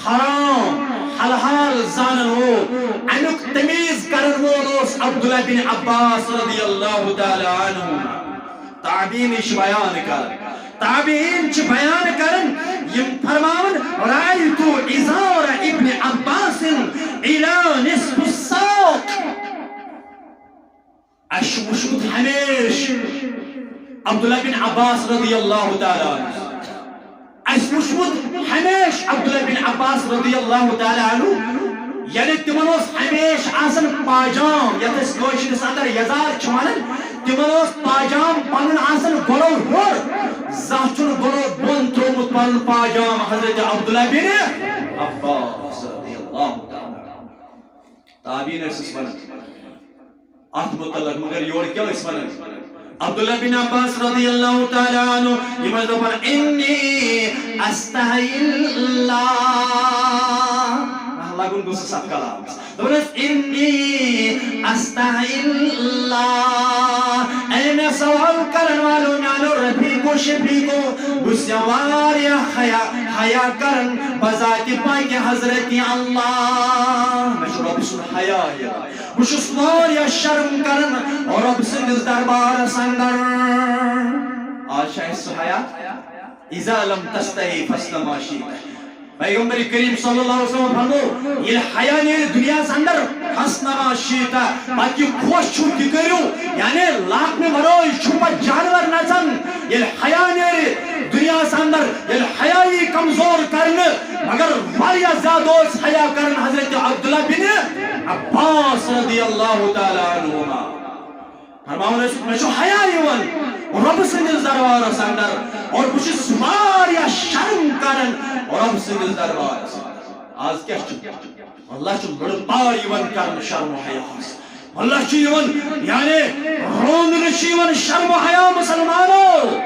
حرام حلال زانن وول، امیُک تمیز کرن وول اوس عبداللہ بن عباس رضی اللہ تعالی عنہ۔ تابعین چھِ بیان کران، تابعین چھِ بیان کران، یِم فرماوان، رأیت ازار ابن عباس الی نصف الساق۔ اَسہِ چھُ وُچھمُت ہمیشہِ عبداللہ بن عباس رضی اللہ تعالیٰ عنہ۔ اَسہِ وُچھمُت ہمیشہِ عبداللہ بن عباس رضی اللہ تعالیٰ عنہ، یعنی تِمن اوس ہمیشہِ آسان پاجام، یتھ أسۍ کٲشرِس اندر یزار چھِ ونان، تِمن اوس پاجام پنُن آسان گۄڈو ہیوٚر، زانٛہہ چھُنہٕ گۄڈو بۄن ترٛوومُت پنُن پاجام حضرت عبداللہ بن عباس رضی اللہ تعالیٰ عنہ۔ تابعین ٲسۍ أسۍ ونان اتھ متعلق، مگر یورٕ کیٛاہ ٲسۍ ونان؟ عبداللہ بن عباس رضی اللہ تعالیٰ عنہ، یِم ٲسۍ دپان، "انی استحی اللہ۔" آ، لگُن گوٚژھُس اتھ کلامس۔ دپان ٲسۍ، "انی استحی اللہ۔" اے مےٚ سوال کرن والو، میانیو رفیقو شفیقو، بہٕ چھُس واریاہ حیا، حیا کران بذات پاک حضرت اللہ۔ مےٚ چھُ رۄب سُنٛد حیا یِوان۔ بہٕ چھُس واریاہ شرم کران رۄب سٕنٛدِس دربارس اندر۔ آز چھا اَسہِ سُہ حیا؟ اذا لم تستحی فاصنع ما شئت۔ پیغمبر کریم صلی اللہ علیہ وسلم فرمو، ییٚلہِ حیا نیرِ دُنیاہس اندر، فاصنع ما شئت، پتہٕ یہِ خۄش چھُو تہِ کٔرِو، یعنی لاکنہٕ ورٲے چھُ پتہٕ جانور نژان۔ ییٚلہِ حیا نیرِ دُنیاہس اندر، ییٚلہِ حیا یی کمزور کرنہٕ، مگر واریاہ زیادٕ اوس حیا کران حضرت عبداللہ بن عباس رضی اللہ تعالیٰ عنہما۔ فرماوان ٲسۍ، مےٚ چھُ حیا یِوان رۄبہٕ سٕنٛدِس دربارس اندر، اور بہٕ چھُس واریاہ شرم کران رۄبہٕ سٕنٛدِس دربارس اندر۔ آز کیٛاہ چھُ؟ واللہ چھُ لٔڑ پار یِوان کرنہٕ شرم و حیاہس۔ واللہ چھُ یِوان، یعنی رونٛدنہٕ چھُ یِوان شرم و حیا مسلمانو۔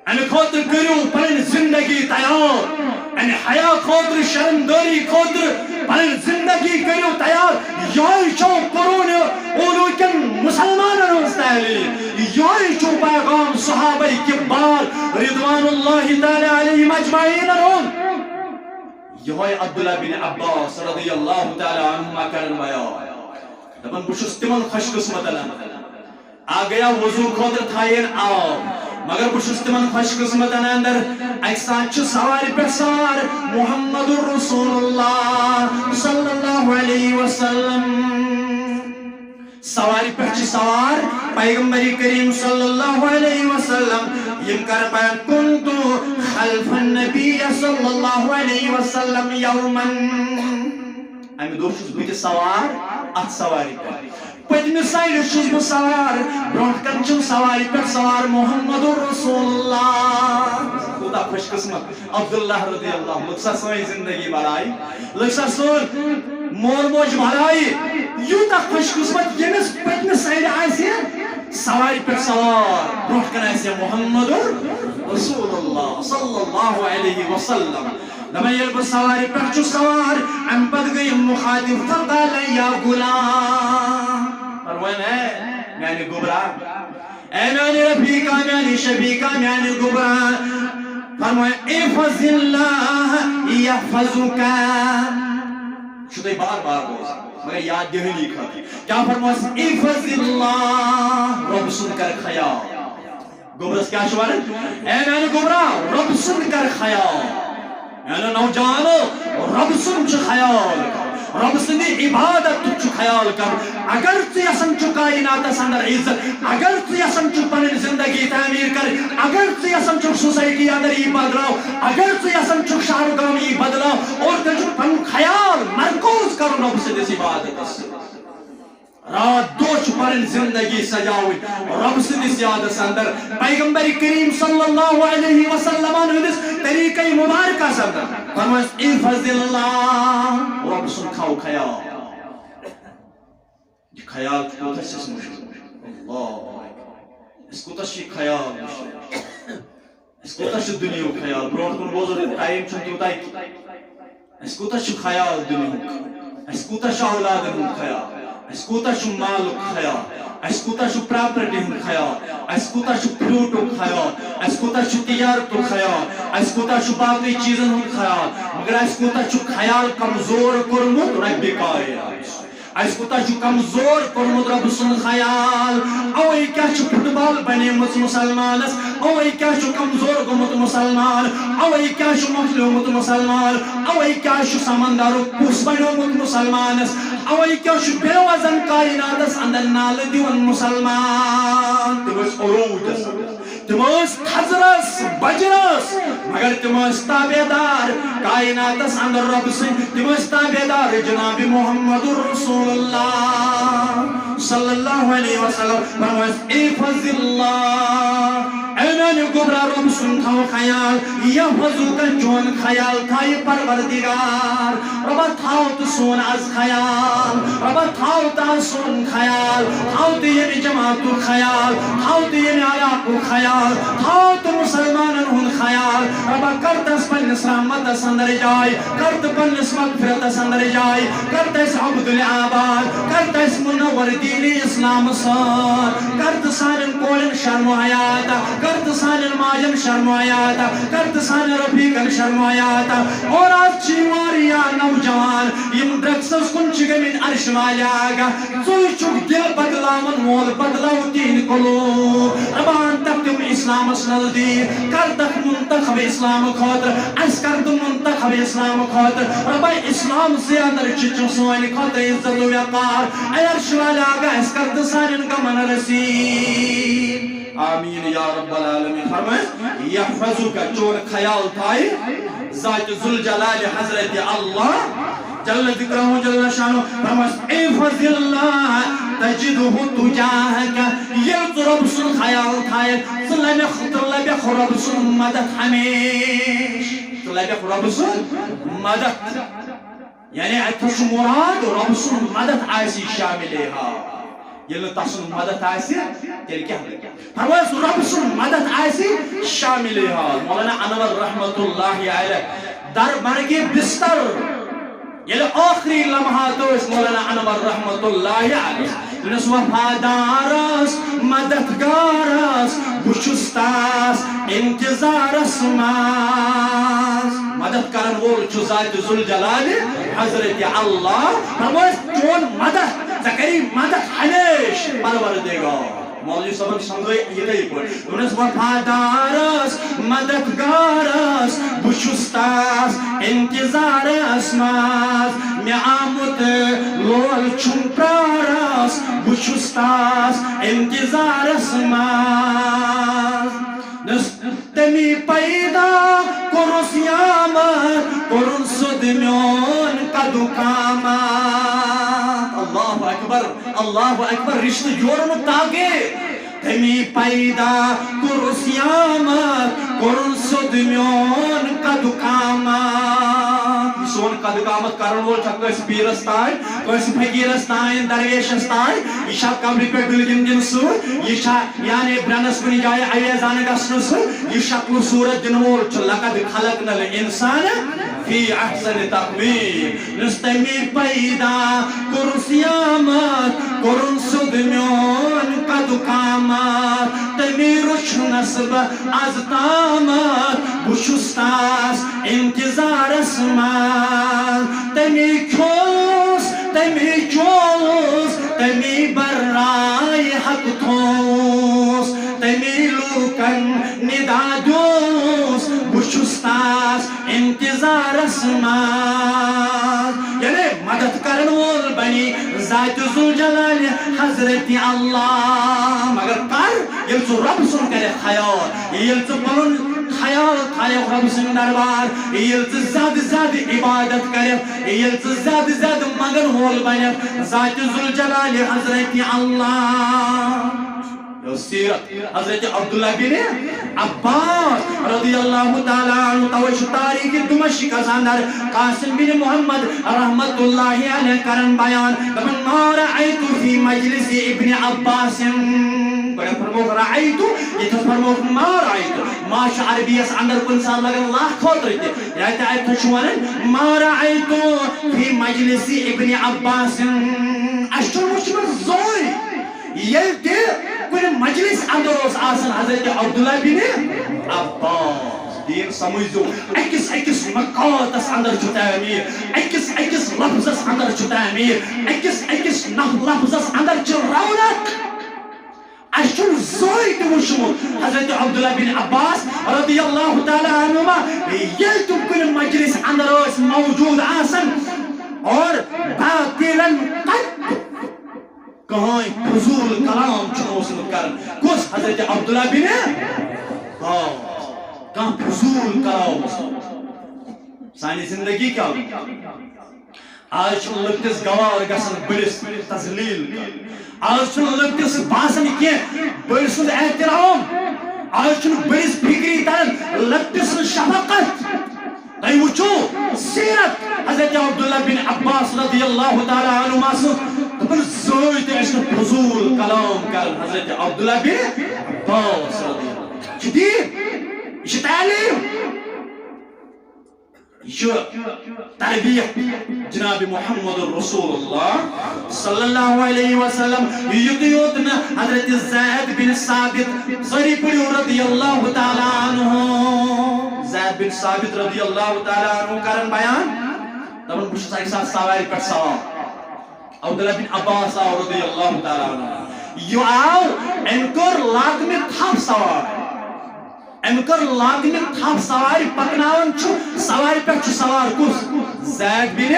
امہِ خٲطرٕ کٔرِو پنٕنۍ زندگی تیار۔ امہِ حیا خٲطرٕ، شرمدٲری خٲطرٕ پنٕنۍ زندگی کٔرِو تیار۔ یہوے چھو قرون اولو کٮ۪ن مسلمانن ہٕنٛز تعلیٖم۔ یہوے چھُ پیغام صحابہ کبار رضوان اللہ تعالیٰ علیہم اجمعین ہُنٛد۔ یہوے عبداللہ بن عباس رضی اللہ تعالیٰ عنہما کرن بیان۔ دپان، بہٕ چھُس تِمن خوش قسمتن اندر۔ آ گیا وضو خٲطرٕ تھایَن آب، مگر بہٕ چھُس تِمن خوش قسمتن اندر۔ اکہِ ساتہٕ چھُ سوارِ پٮ۪ٹھ سوار محمد رسول اللہ صلی اللہ علیہ وسلم۔ سوارِ پٮ۪ٹھ چھِ سوار پیغمبر کریم صلی اللہ علیہ وسلم۔ یِم کرن بیان، كنت خلف النبي صلى الله عليه وسلم يوما۔ امہِ دۄہ چھُس بہٕ تہِ سوار اتھ سوارِ پٮ۪ٹھ۔ پٔتمہِ سایڈٕ چھُس بہٕ سوار، برونٛٹھ کَنہِ چھُم سوارِ پٮ۪ٹھ سوار محمد رسول اللہ۔ کوٗتاہ خوش قسمت عبداللہ رضی اللہ، لٔج سا سٲنۍ زندگی بڑایہِ، لٔج سا سٲنۍ مول موج بڑایہِ۔ یوٗتاہ خوش قسمت، ییٚمِس پٔتمہِ سایڈٕ آسہِ سوارِ پٮ۪ٹھ سوار، برونٛٹھ کَنہِ آسہِ محمد رسول اللہ صلی اللہ علیہ وسلم۔ دپان، ییٚلہِ بہٕ سوارِ پٮ۪ٹھ چھُس سوار، اَمہِ پتہٕ گٔے یِم مخاطب، فقال یا غلام، فرمٲے، اے میانہِ گوٚبرا، اے میانہِ رفیقا، میانہِ شفیقا، میانہِ گوٚبرا، فرمٲے، احفظ اللہ یحفظک۔ چھُ تۄہہِ بار بار بوزان، مگر یاد دہٲنی خٲطرٕ۔ کیٛاہ فرموس؟ احفظ اللہ، رۄب سُنٛد کر خیال۔ گوٚبرس کیٛاہ چھُ وَنان؟ اے میانہِ گوٚبرا، رۄب سُنٛد کر خیال۔ میانیو نوجوانو، رۄب سُنٛد چھُ خیال کرُن۔ رۄب سٕنٛدِ عبادت چھُ خیال کرُن۔ اگر ژٕ یژھان چھُکھ کائناتس اندر عزت، اگر ژٕ یژھان چھُکھ پنٕنۍ زندگی تعمیٖر کرٕنۍ، اگر ژٕ یژھان چھُکھ سوسائٹی اندر یی بدلاو، اگر ژٕ یژھان چھُکھ شہر گام یی بدلاو، اور ژےٚ چھُکھ پنُن خیال مرکوز کرُن رۄب سٕنٛدِس عبادتس سۭتۍ۔ راتھ دۄہ چھُ پنٕنۍ زندگی سجاوٕنۍ رۄب سٕنٛدِس یادس اندر۔ پیغمبر کریم صلی اللہ علیہ وسلمن ہٕنٛدِس طریقہ مبارکس اندر فرمٲوِس، احفظ اللہ، رۄب سُنٛد تھاو خیال۔ یہِ خیال کوٗتاہ چھُ اَسہِ مُشکِل۔ اللہ اکبر۔ أسۍ کوٗتاہ چھُ یہِ خیال مُشکِل؟ اَسہِ کوٗتاہ چھُ دُنیاہُک خیال؟ برونٛٹھ کُن بوزو، ٹایم چھُنہٕ تیوٗتاہ کینٛہہ۔ اَسہِ کوٗتاہ چھُ خیال دُنیاہُک؟ اَسہِ کوٗتاہ چھُ اولادن ہُنٛد خیال؟ اَسہِ کوٗتاہ چھُ مالُک خیال؟ اَسہِ کوٗتاہ چھُ پراپرٹی ہُنٛد خیال؟ اَسہِ کوٗتاہ چھُ فروٹُک خیال؟ اَسہِ کوٗتاہ چھُ تجارتُک خیال؟ اَسہِ کوٗتاہ چھُ باقٕے چیٖزن ہُنٛد خیال؟ مگر اَسہِ کوٗتاہ چھُ خیال کمزور کوٚرمُت ربِ کائنات؟ اَسہِ کوٗتاہ چھُ کمزور کوٚرمُت رۄب سُنٛد خیال؟ اَوَے کیٛاہ چھُ فُٹ بال بنیمٕژ مُسلمانَس؟ اَوَے کیٛاہ چھُ کمزور گوٚمُت مُسلمان؟ اَوَے کیٛاہ چھُ مۄکلیومُت مُسلمان؟ اَوَے کیٛاہ چھُ سمندرُک پُس بنیومُت مُسلمانَس؟ اَوَے کیٛاہ چھُ بے وزن کائناتَس اندر نالہٕ دِوان مُسلمان؟ تِم ٲسۍ عروٗجَس۔ تِم ٲسۍ تھزرس، بجرس، مگر تِم ٲسۍ تابعدار کائناتس اندر رۄب سٕنٛدۍ، تِم ٲسۍ تابعدار جناب محمد رسول اللہ صلی اللہ علیہ وسلم۔ فرمٲیِس، "احفظ اللہ"، اے میانہِ گوبرا، رۄب سُنٛد تھاو خیال، "یحفظک"، چون خیال تھایہِ پروردگار۔ رۄبا تھاو تہٕ سون از خیال، رۄبا تھاو تہٕ از سون خیال، تھاو تہٕ ییٚمہِ جماعتُک خیال، تھاو تہٕ ییٚمہِ علاقُک خیال، تھاو تہٕ مُسلمانن ہُنٛد خیال۔ رۄبا کر تس پننِس رحمتس اندر جاے، کر تہٕ پننِس مغفرتس اندر جاے، کر تس عبدالآباد، کر تس منور دین اسلام سان، کر تہٕ سانٮ۪ن کورٮ۪ن شرم و حیات، کر تہٕ سانٮ۪ن ماجن شرم و حیات، کر تہٕ سانٮ۪ن رفیقن شرم و حیات۔ اور از چھِ واریاہ نوجوان یِم ڈرگسس کُن چھِ گٔمٕتۍ عرش والیا گا۔ ژٕے چھُکھ دِل بدلاون وول، بدلاو تِہنٛدۍ قلوب۔ رۄبا ان تک تِم اسلامس نزدیٖک، کر تک منتخب اسلام خٲطرٕ، اسہِ کر تہٕ منتخب اسلام خٲطرٕ۔ رۄبا اسلام سٕے اندر چھِ سٲنۍ خٲطرٕ عزت و وقار۔ اے عرش والیا گا، اسہِ کر تہٕ سانٮ۪ن غمن رسیٖد۔ آمین یا رب العالمین۔ فرمٲیِس، یحفظک، چون خیال تھایہِ ذات ذوالجلال حضرت اللہ جل ذکرہ جل شانہ۔ فرمٲیِس، احفظ اللہ تجدہ تجاہک، ییٚلہِ ژٕ رۄب سُنٛد خیال تھایَکھ، ژٕ لَبٮ۪کھ، ژٕ لَبٮ۪کھ رۄب سُنٛد مدد ہمیشہِ، ژٕ لَبٮ۪کھ رۄب سُنٛد مدد۔ یعنی اتہِ چھُ مراد رۄب سُنٛد مدد آسہِ شامل حال۔ ییٚلہِ نہٕ تسُنٛد مدد آسہِ، تیٚلہِ کیٛاہ لگہِ؟ فرمٲیِس، رۄب سُنٛد مدد آسہِ شامل حال۔ مولانا انور رحمت اللہ علیہ در مرگ بستر، ییٚلہِ ٲخری لمحات ٲسۍ مولانا انور رحمت اللہ علیہ، دوٚپنس، وفادارس، مددگارس، بہٕ چھُس تس انتظارس منٛز۔ مدد کرن وول چھُ ذات ذوالجلال حضرت اللہ۔ فرمٲیِس، چون مدد، ژےٚ کری مدد ہمیشہِ پروردگار۔ مولوی صٲبن سمجھٲے یِتھے پٲٹھۍ۔ دوٚپنس، وفادارس، مددگارس، بہٕ چھُس تس انتظارس منٛز۔ مےٚ آمُت لول چھُم پرارس، بہٕ چھُس تس انتظارس منٛز۔ نس تمی پیدا کوٚرُس یامت، کوٚرُن سیوٚد میون قدُک آمد۔ اللہ اکبر، اللہ اکبر، رشتہٕ جوڑنُک تاکہ۔ تمی پیدا کوٚرُس یامت، کوٚرُن سیوٚد میون قدُک آمد۔ یہِ سون قدُک آمد کرن وول چھا کٲنٛسہِ پیٖرس تام، کٲنٛسہِ فقیٖرس تام، درویشس تام؟ یہِ چھا قبرِ پٮ۪ٹھ دُلہٕ گِنٛدنہٕ سۭتۍ؟ یہِ چھا یعنی برٛنٛدس کُنہِ جایہِ اویزانہٕ گژھنہٕ سۭتۍ؟ یہِ شکل و صورت دِنہٕ وول چھُ۔ لقد خلقنا الانسان فی احسن تقویم۔ یُس تٔمی پیدا کوٚرُس یامت، کوٚرُن سیوٚد میون قدُک آمد۔ تٔمی روٚچھنس بہٕ از تامتھ، بہٕ چھُس تس انتظارس منٛز۔ تٔمی کھیوٚس، تٔمی چوٚوُس، تٔمی برایہِ حق تھوٚوُس، تٔمی لوٗکن ندا دیوٚوُس، بہٕ چھُس تس انتظارس منٛز۔ یعنی مدد کرن وول بنی ذات ذوالجلال حضرت اللہ۔ مگر کر؟ ییٚلہِ ژٕ رۄب سُنٛد کرکھ خیال، ییٚلہِ ژٕ پنُن خیال تھایکھ رۄب سٕنٛدِ دربار، ییٚلہِ ژٕ زیادٕ زیادٕ عبادت کرکھ، ییٚلہِ ژٕ زیادٕ زیادٕ منگن وول بنکھ ذات ذوالجلال حضرت اللہ۔ سیرت حضرت عبداللہ بن عباس رضی اللہ تعالیٰ عنہ، توے چھُ تاریخ دمشقس اندر قاسم بن محمد رحمت اللہ علیہ کران بیان، دپان، "ما رأیت فی مجلس ابن عباس"، گۄڈٕ فرمووُکھ "رأیت"، ییٚتہِ فرمووُکھ "ما رأیت"۔ ما چھُ عربی یس اندر کُنہِ ساتہٕ لگان لکھ خٲطرٕ تہِ، یا تہِ اتہِ چھُ ونان "ما رأیت فی مجلس ابن عباس"، اسہِ چھُنہٕ وُچھمُت زٕہٕے۔ ییٚلہِ تہِ کُنہِ مجلس اندر اوس آسان حضرت عبداللہ بن عباس، دین سمجھو، أکِس أکِس نکاتس اندر چھُ تعمیر، أکِس أکِس لفظس اندر چھُ تعمیر، أکِس أکِس نف-، لفظس اندر چھِ رونق۔ اسہِ چھُنہٕ زٕہٕے تہِ وُچھمُت حضرت عبداللہ بن عباس رضی اللہ تعالیٰ عنہما، ییٚلہِ تِم کُنہِ مجلس اندر ٲسۍ موجود آسان اور باطلاً قط کٕہٕنۍ فضول کلام چھُنہٕ اوسمُت کران۔ کُس؟ حضرت عبداللہ بن عباس۔ کانٛہہ فضول کلام اوس۔ سانہِ زندگی کیٛاہ؟ آز چھُنہٕ لۄکٹِس گوار گژھان بٔڑِس تذلیل کرُن۔ آز چھُنہٕ لۄکٹِس باسان کینٛہہ بٔڑۍ سُنٛد احترام۔ آز چھُنہٕ بٔڑِس فکری تران لۄکٹہِ سٕنٛز شفقت۔ تُہۍ وٕچھِو سیرت حضرت عبداللہ بن عباس رضی اللہ تعالیٰ عنہما سٕنٛز، دَپان زٕہٕے تہِ ٲسۍ نہٕ فضول کلام کران حضرت عبداللہ بن عباس رضی اللہ عنہ۔ چھُ دین، یہِ چھِ تعلیٖم، یہِ چھُ تربیت جناب محمد رسول اللہ صلی اللہ علیہ وسلم۔ یُتُے یوت نہٕ، حضرت زید بن ثابت، سٲری پٔرِو، رضی اللہ تعالیٰ عنہ۔ زید بن ثابت رضی اللہ تعالیٰ عنہ کران بیان، دَپان، بہٕ چھُس اَکہِ ساتہٕ سوارِ پٮ۪ٹھ سوار۔ عبداللہ بن عباس آو رضی اللہ تعالیٰ عنہ۔ یہِ آو، أمۍ کٔر لاگمہِ تھپھ سوارِ۔ أمۍ کٔر لاگمہِ تھپھ سوارِ، پکناوان چھُ، سوارِ پٮ۪ٹھ چھُ سوار کُس؟ زید بن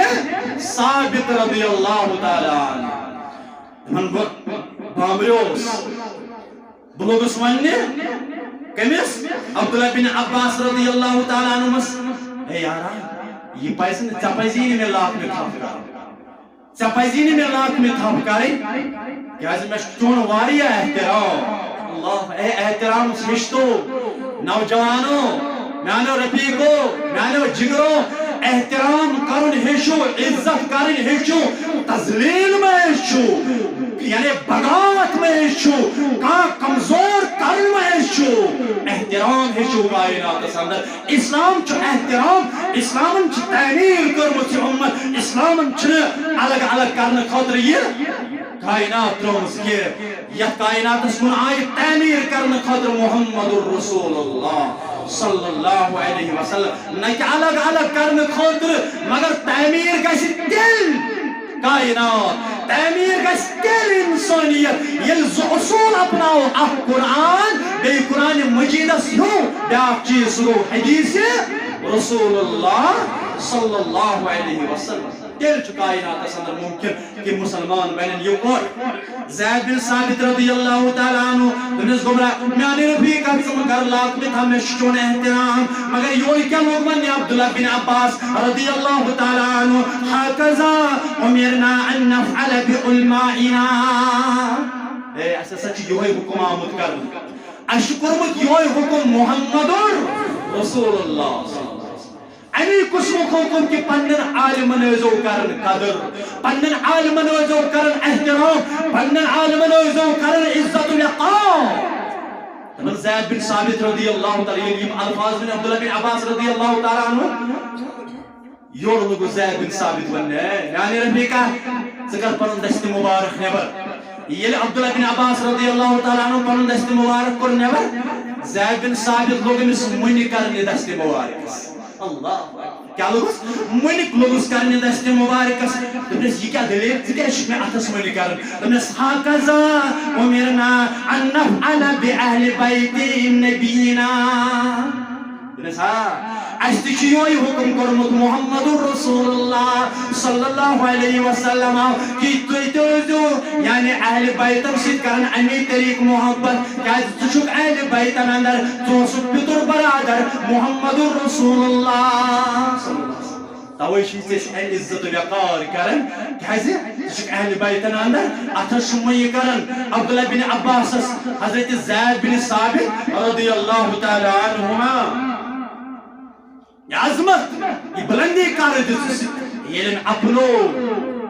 ثابت رضی اللہ تعالیٰ عنہ۔ دَپان، بہٕ بامبریوس۔ بہٕ لوٚگُس وننہِ کٔمِس؟ عبداللہ بن عباس رضی اللہ تعالیٰ عنہس، "اے یارا، یہِ پزِ نہٕ، ژےٚ پزی نہٕ مےٚ لاگمہِ تھپھ کرُن۔ ژےٚ پزی نہٕ مےٚ لاگمہِ تھپھ کرٕنۍ، کیازِ مےٚ چھُ چون واریاہ احترام۔" اللہ، اے احترام ہیٚچھتو، نوجوانو، میانیو رفیقو، میانیو جگرو، احترام کرُن ہیٚچھِو، عزت کرٕنۍ ہیٚچھِو، تذلیل مہ ہیٚچھِو، یعنی بغاوت مہ ہیٚچھِو، کانٛہہ کمزور کرُن مہ ہیٚچھِو، احترام ہیٚچھِو کائناتس اندر۔ اسلام چھُ احترام، اسلامن چھِ تعمیر کٔرمٕژ یہِ اُمت، اسلامن چھِنہٕ الگ الگ کرنہٕ خٲطرٕ یہِ کائنات ترٲومٕژ کینٛہہ۔ یتھ کائناتس کُن آیہِ تعمیر کرنہٕ خٲطرٕ محمد رسول اللہ صلی اللہ علیہ وسلم، نہ کہِ الگ الگ کرنہٕ خٲطرٕ، مگر تعمیر گژھِ تیٚلہِ کائنات، تعمیر گژھِ تیٚلہِ انسانیت، ییٚلہِ زٕ اصوٗل اپناوو، اکھ قرآن، بیٚیہِ قرآن مجیدس ہیوٚو، بیٛاکھ چیٖز سُہ گوٚو حدیث رسول اللہ صلی اللہ علیہ وسلم۔ تیٚلہِ چھُ کائناتس اندر ممکن کہِ مسلمان بنن یِکوٹہٕ۔ زید بن ثابت رضی اللہ تعالیٰ عنہ، تٔمِس گوٚبرا، میانہِ رفیقہ، ژٕ مہٕ کر لاگمہِ تھپھ، مےٚ چھُ چون احترام۔ مگر یورٕ کیٛاہ لوٚگ وَننہِ عبداللہ بن عباس رضی اللہ تعالیٰ عنہ، "هكذا أمرنا أن نفعل بعلمائنا"۔ اے، اَسہِ ہسا چھُ یِہوٚے حُکُم آمُت کرنہٕ۔ اَسہِ چھُ کوٚرمُت یِہوٚے حُکُم محمد رسول اللہ۔ اَمی قٕسمُک حُکُم کہِ پننٮ۪ن عالمن ٲسۍزیو کران قدر، پننٮ۪ن عالمن ٲسۍزیو کران احترام، پننٮ۪ن عالمن ٲسۍزیو کران عزت و وقار۔ دَپان زید بن ثابت رضی اللہ تعالیٰ، ییٚلہِ یِم الفاظ ؤنۍ عبداللہ بن عباس رضی اللہ تعالیٰ عنہ، یورٕ لوٚگُس زید بن ثابت وَننہِ، "اے میانہِ رفیقہ، ژٕ کر پنُن دستِ مبارک نٮ۪بر۔" ییٚلہِ عبداللہ بن عباس رضی اللہ تعالیٰ عنہ پنُن دستِ مبارک کوٚر نٮ۪بر، زید بن ثابت لوٚگ أمِس مُنہِ کرنہِ دستِ مبارکس۔ اللہ اکبر۔ کیٛاہ لوٚگُس؟ مُنہِ لوٚگُس کرنہِ دستِ مبارکس۔ دوٚپنس، "یہِ کیٛاہ دٔلیٖل؟ ژٕ کیٛازِ چھُکھ مےٚ اَتھس مُنہِ کران؟" دوٚپنس، "هكذا أمرنا أن نفعل بأهل بيت نبينا"۔ دوٚپنس، "آ، اَسہِ تہِ چھُ یِہوٚے حُکُم کوٚرمُت محمد رسول اللہ صلی اللہ علیہ وسلم کہِ تُہۍ تہِ ٲسۍزیو یعنی اہل بیتن سۭتۍ کران اَمی طریٖقہٕ محبت، کیٛازِ ژٕ چھُکھ اہل بیتن اندر، ژٕ اوسُکھ پِتُر برادر محمد رسول اللہ صلی اللہ علیہ وسلم۔ توے چھِ ژےٚ أسۍ عزت و وقار کران، کیٛازِ ژٕ چھُکھ اہل بیتن اندر۔ اتھ چھُ وۄنۍ یہِ کران عبداللہ بن عباسس، حضرت زید بن ثابت رضی اللہ تعالی عنہما۔ یہِ عظمت، یہِ بلندی کر دِژ، ییٚلہِ أمۍ اپنو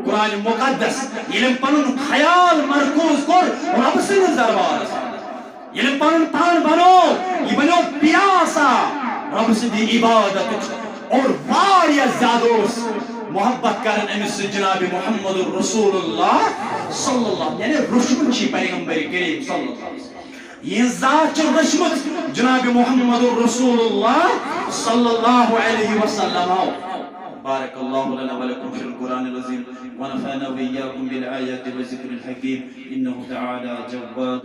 قرآن مقدس، ییٚلہِ أمۍ پنُن خیال مرکوز کوٚر رب سٕنٛدِس دربارس۔ ییٚلہِ پنُن پان بنوو، یہِ بنیو پیاسا رب سٕنٛدِ عبادتُک۔ اور واریاہ زیادٕ اوس محبت کران أمِس سۭتۍ جناب محمد رسول اللہ صلی اللہ، یعنی رُشمُت چھِ پیغمبر کریم صلی اللہ علیہ وسلم۔ یہِ ذات چھِ رُشمُت جناب محمد رسول اللہ صلی اللہ علیہ وسلم۔ بارک اللہ لنا ولکم فی القرآن العظیم ونفعنا وإياكم بالآيات والذكر الحكيم إنه تعالى جواد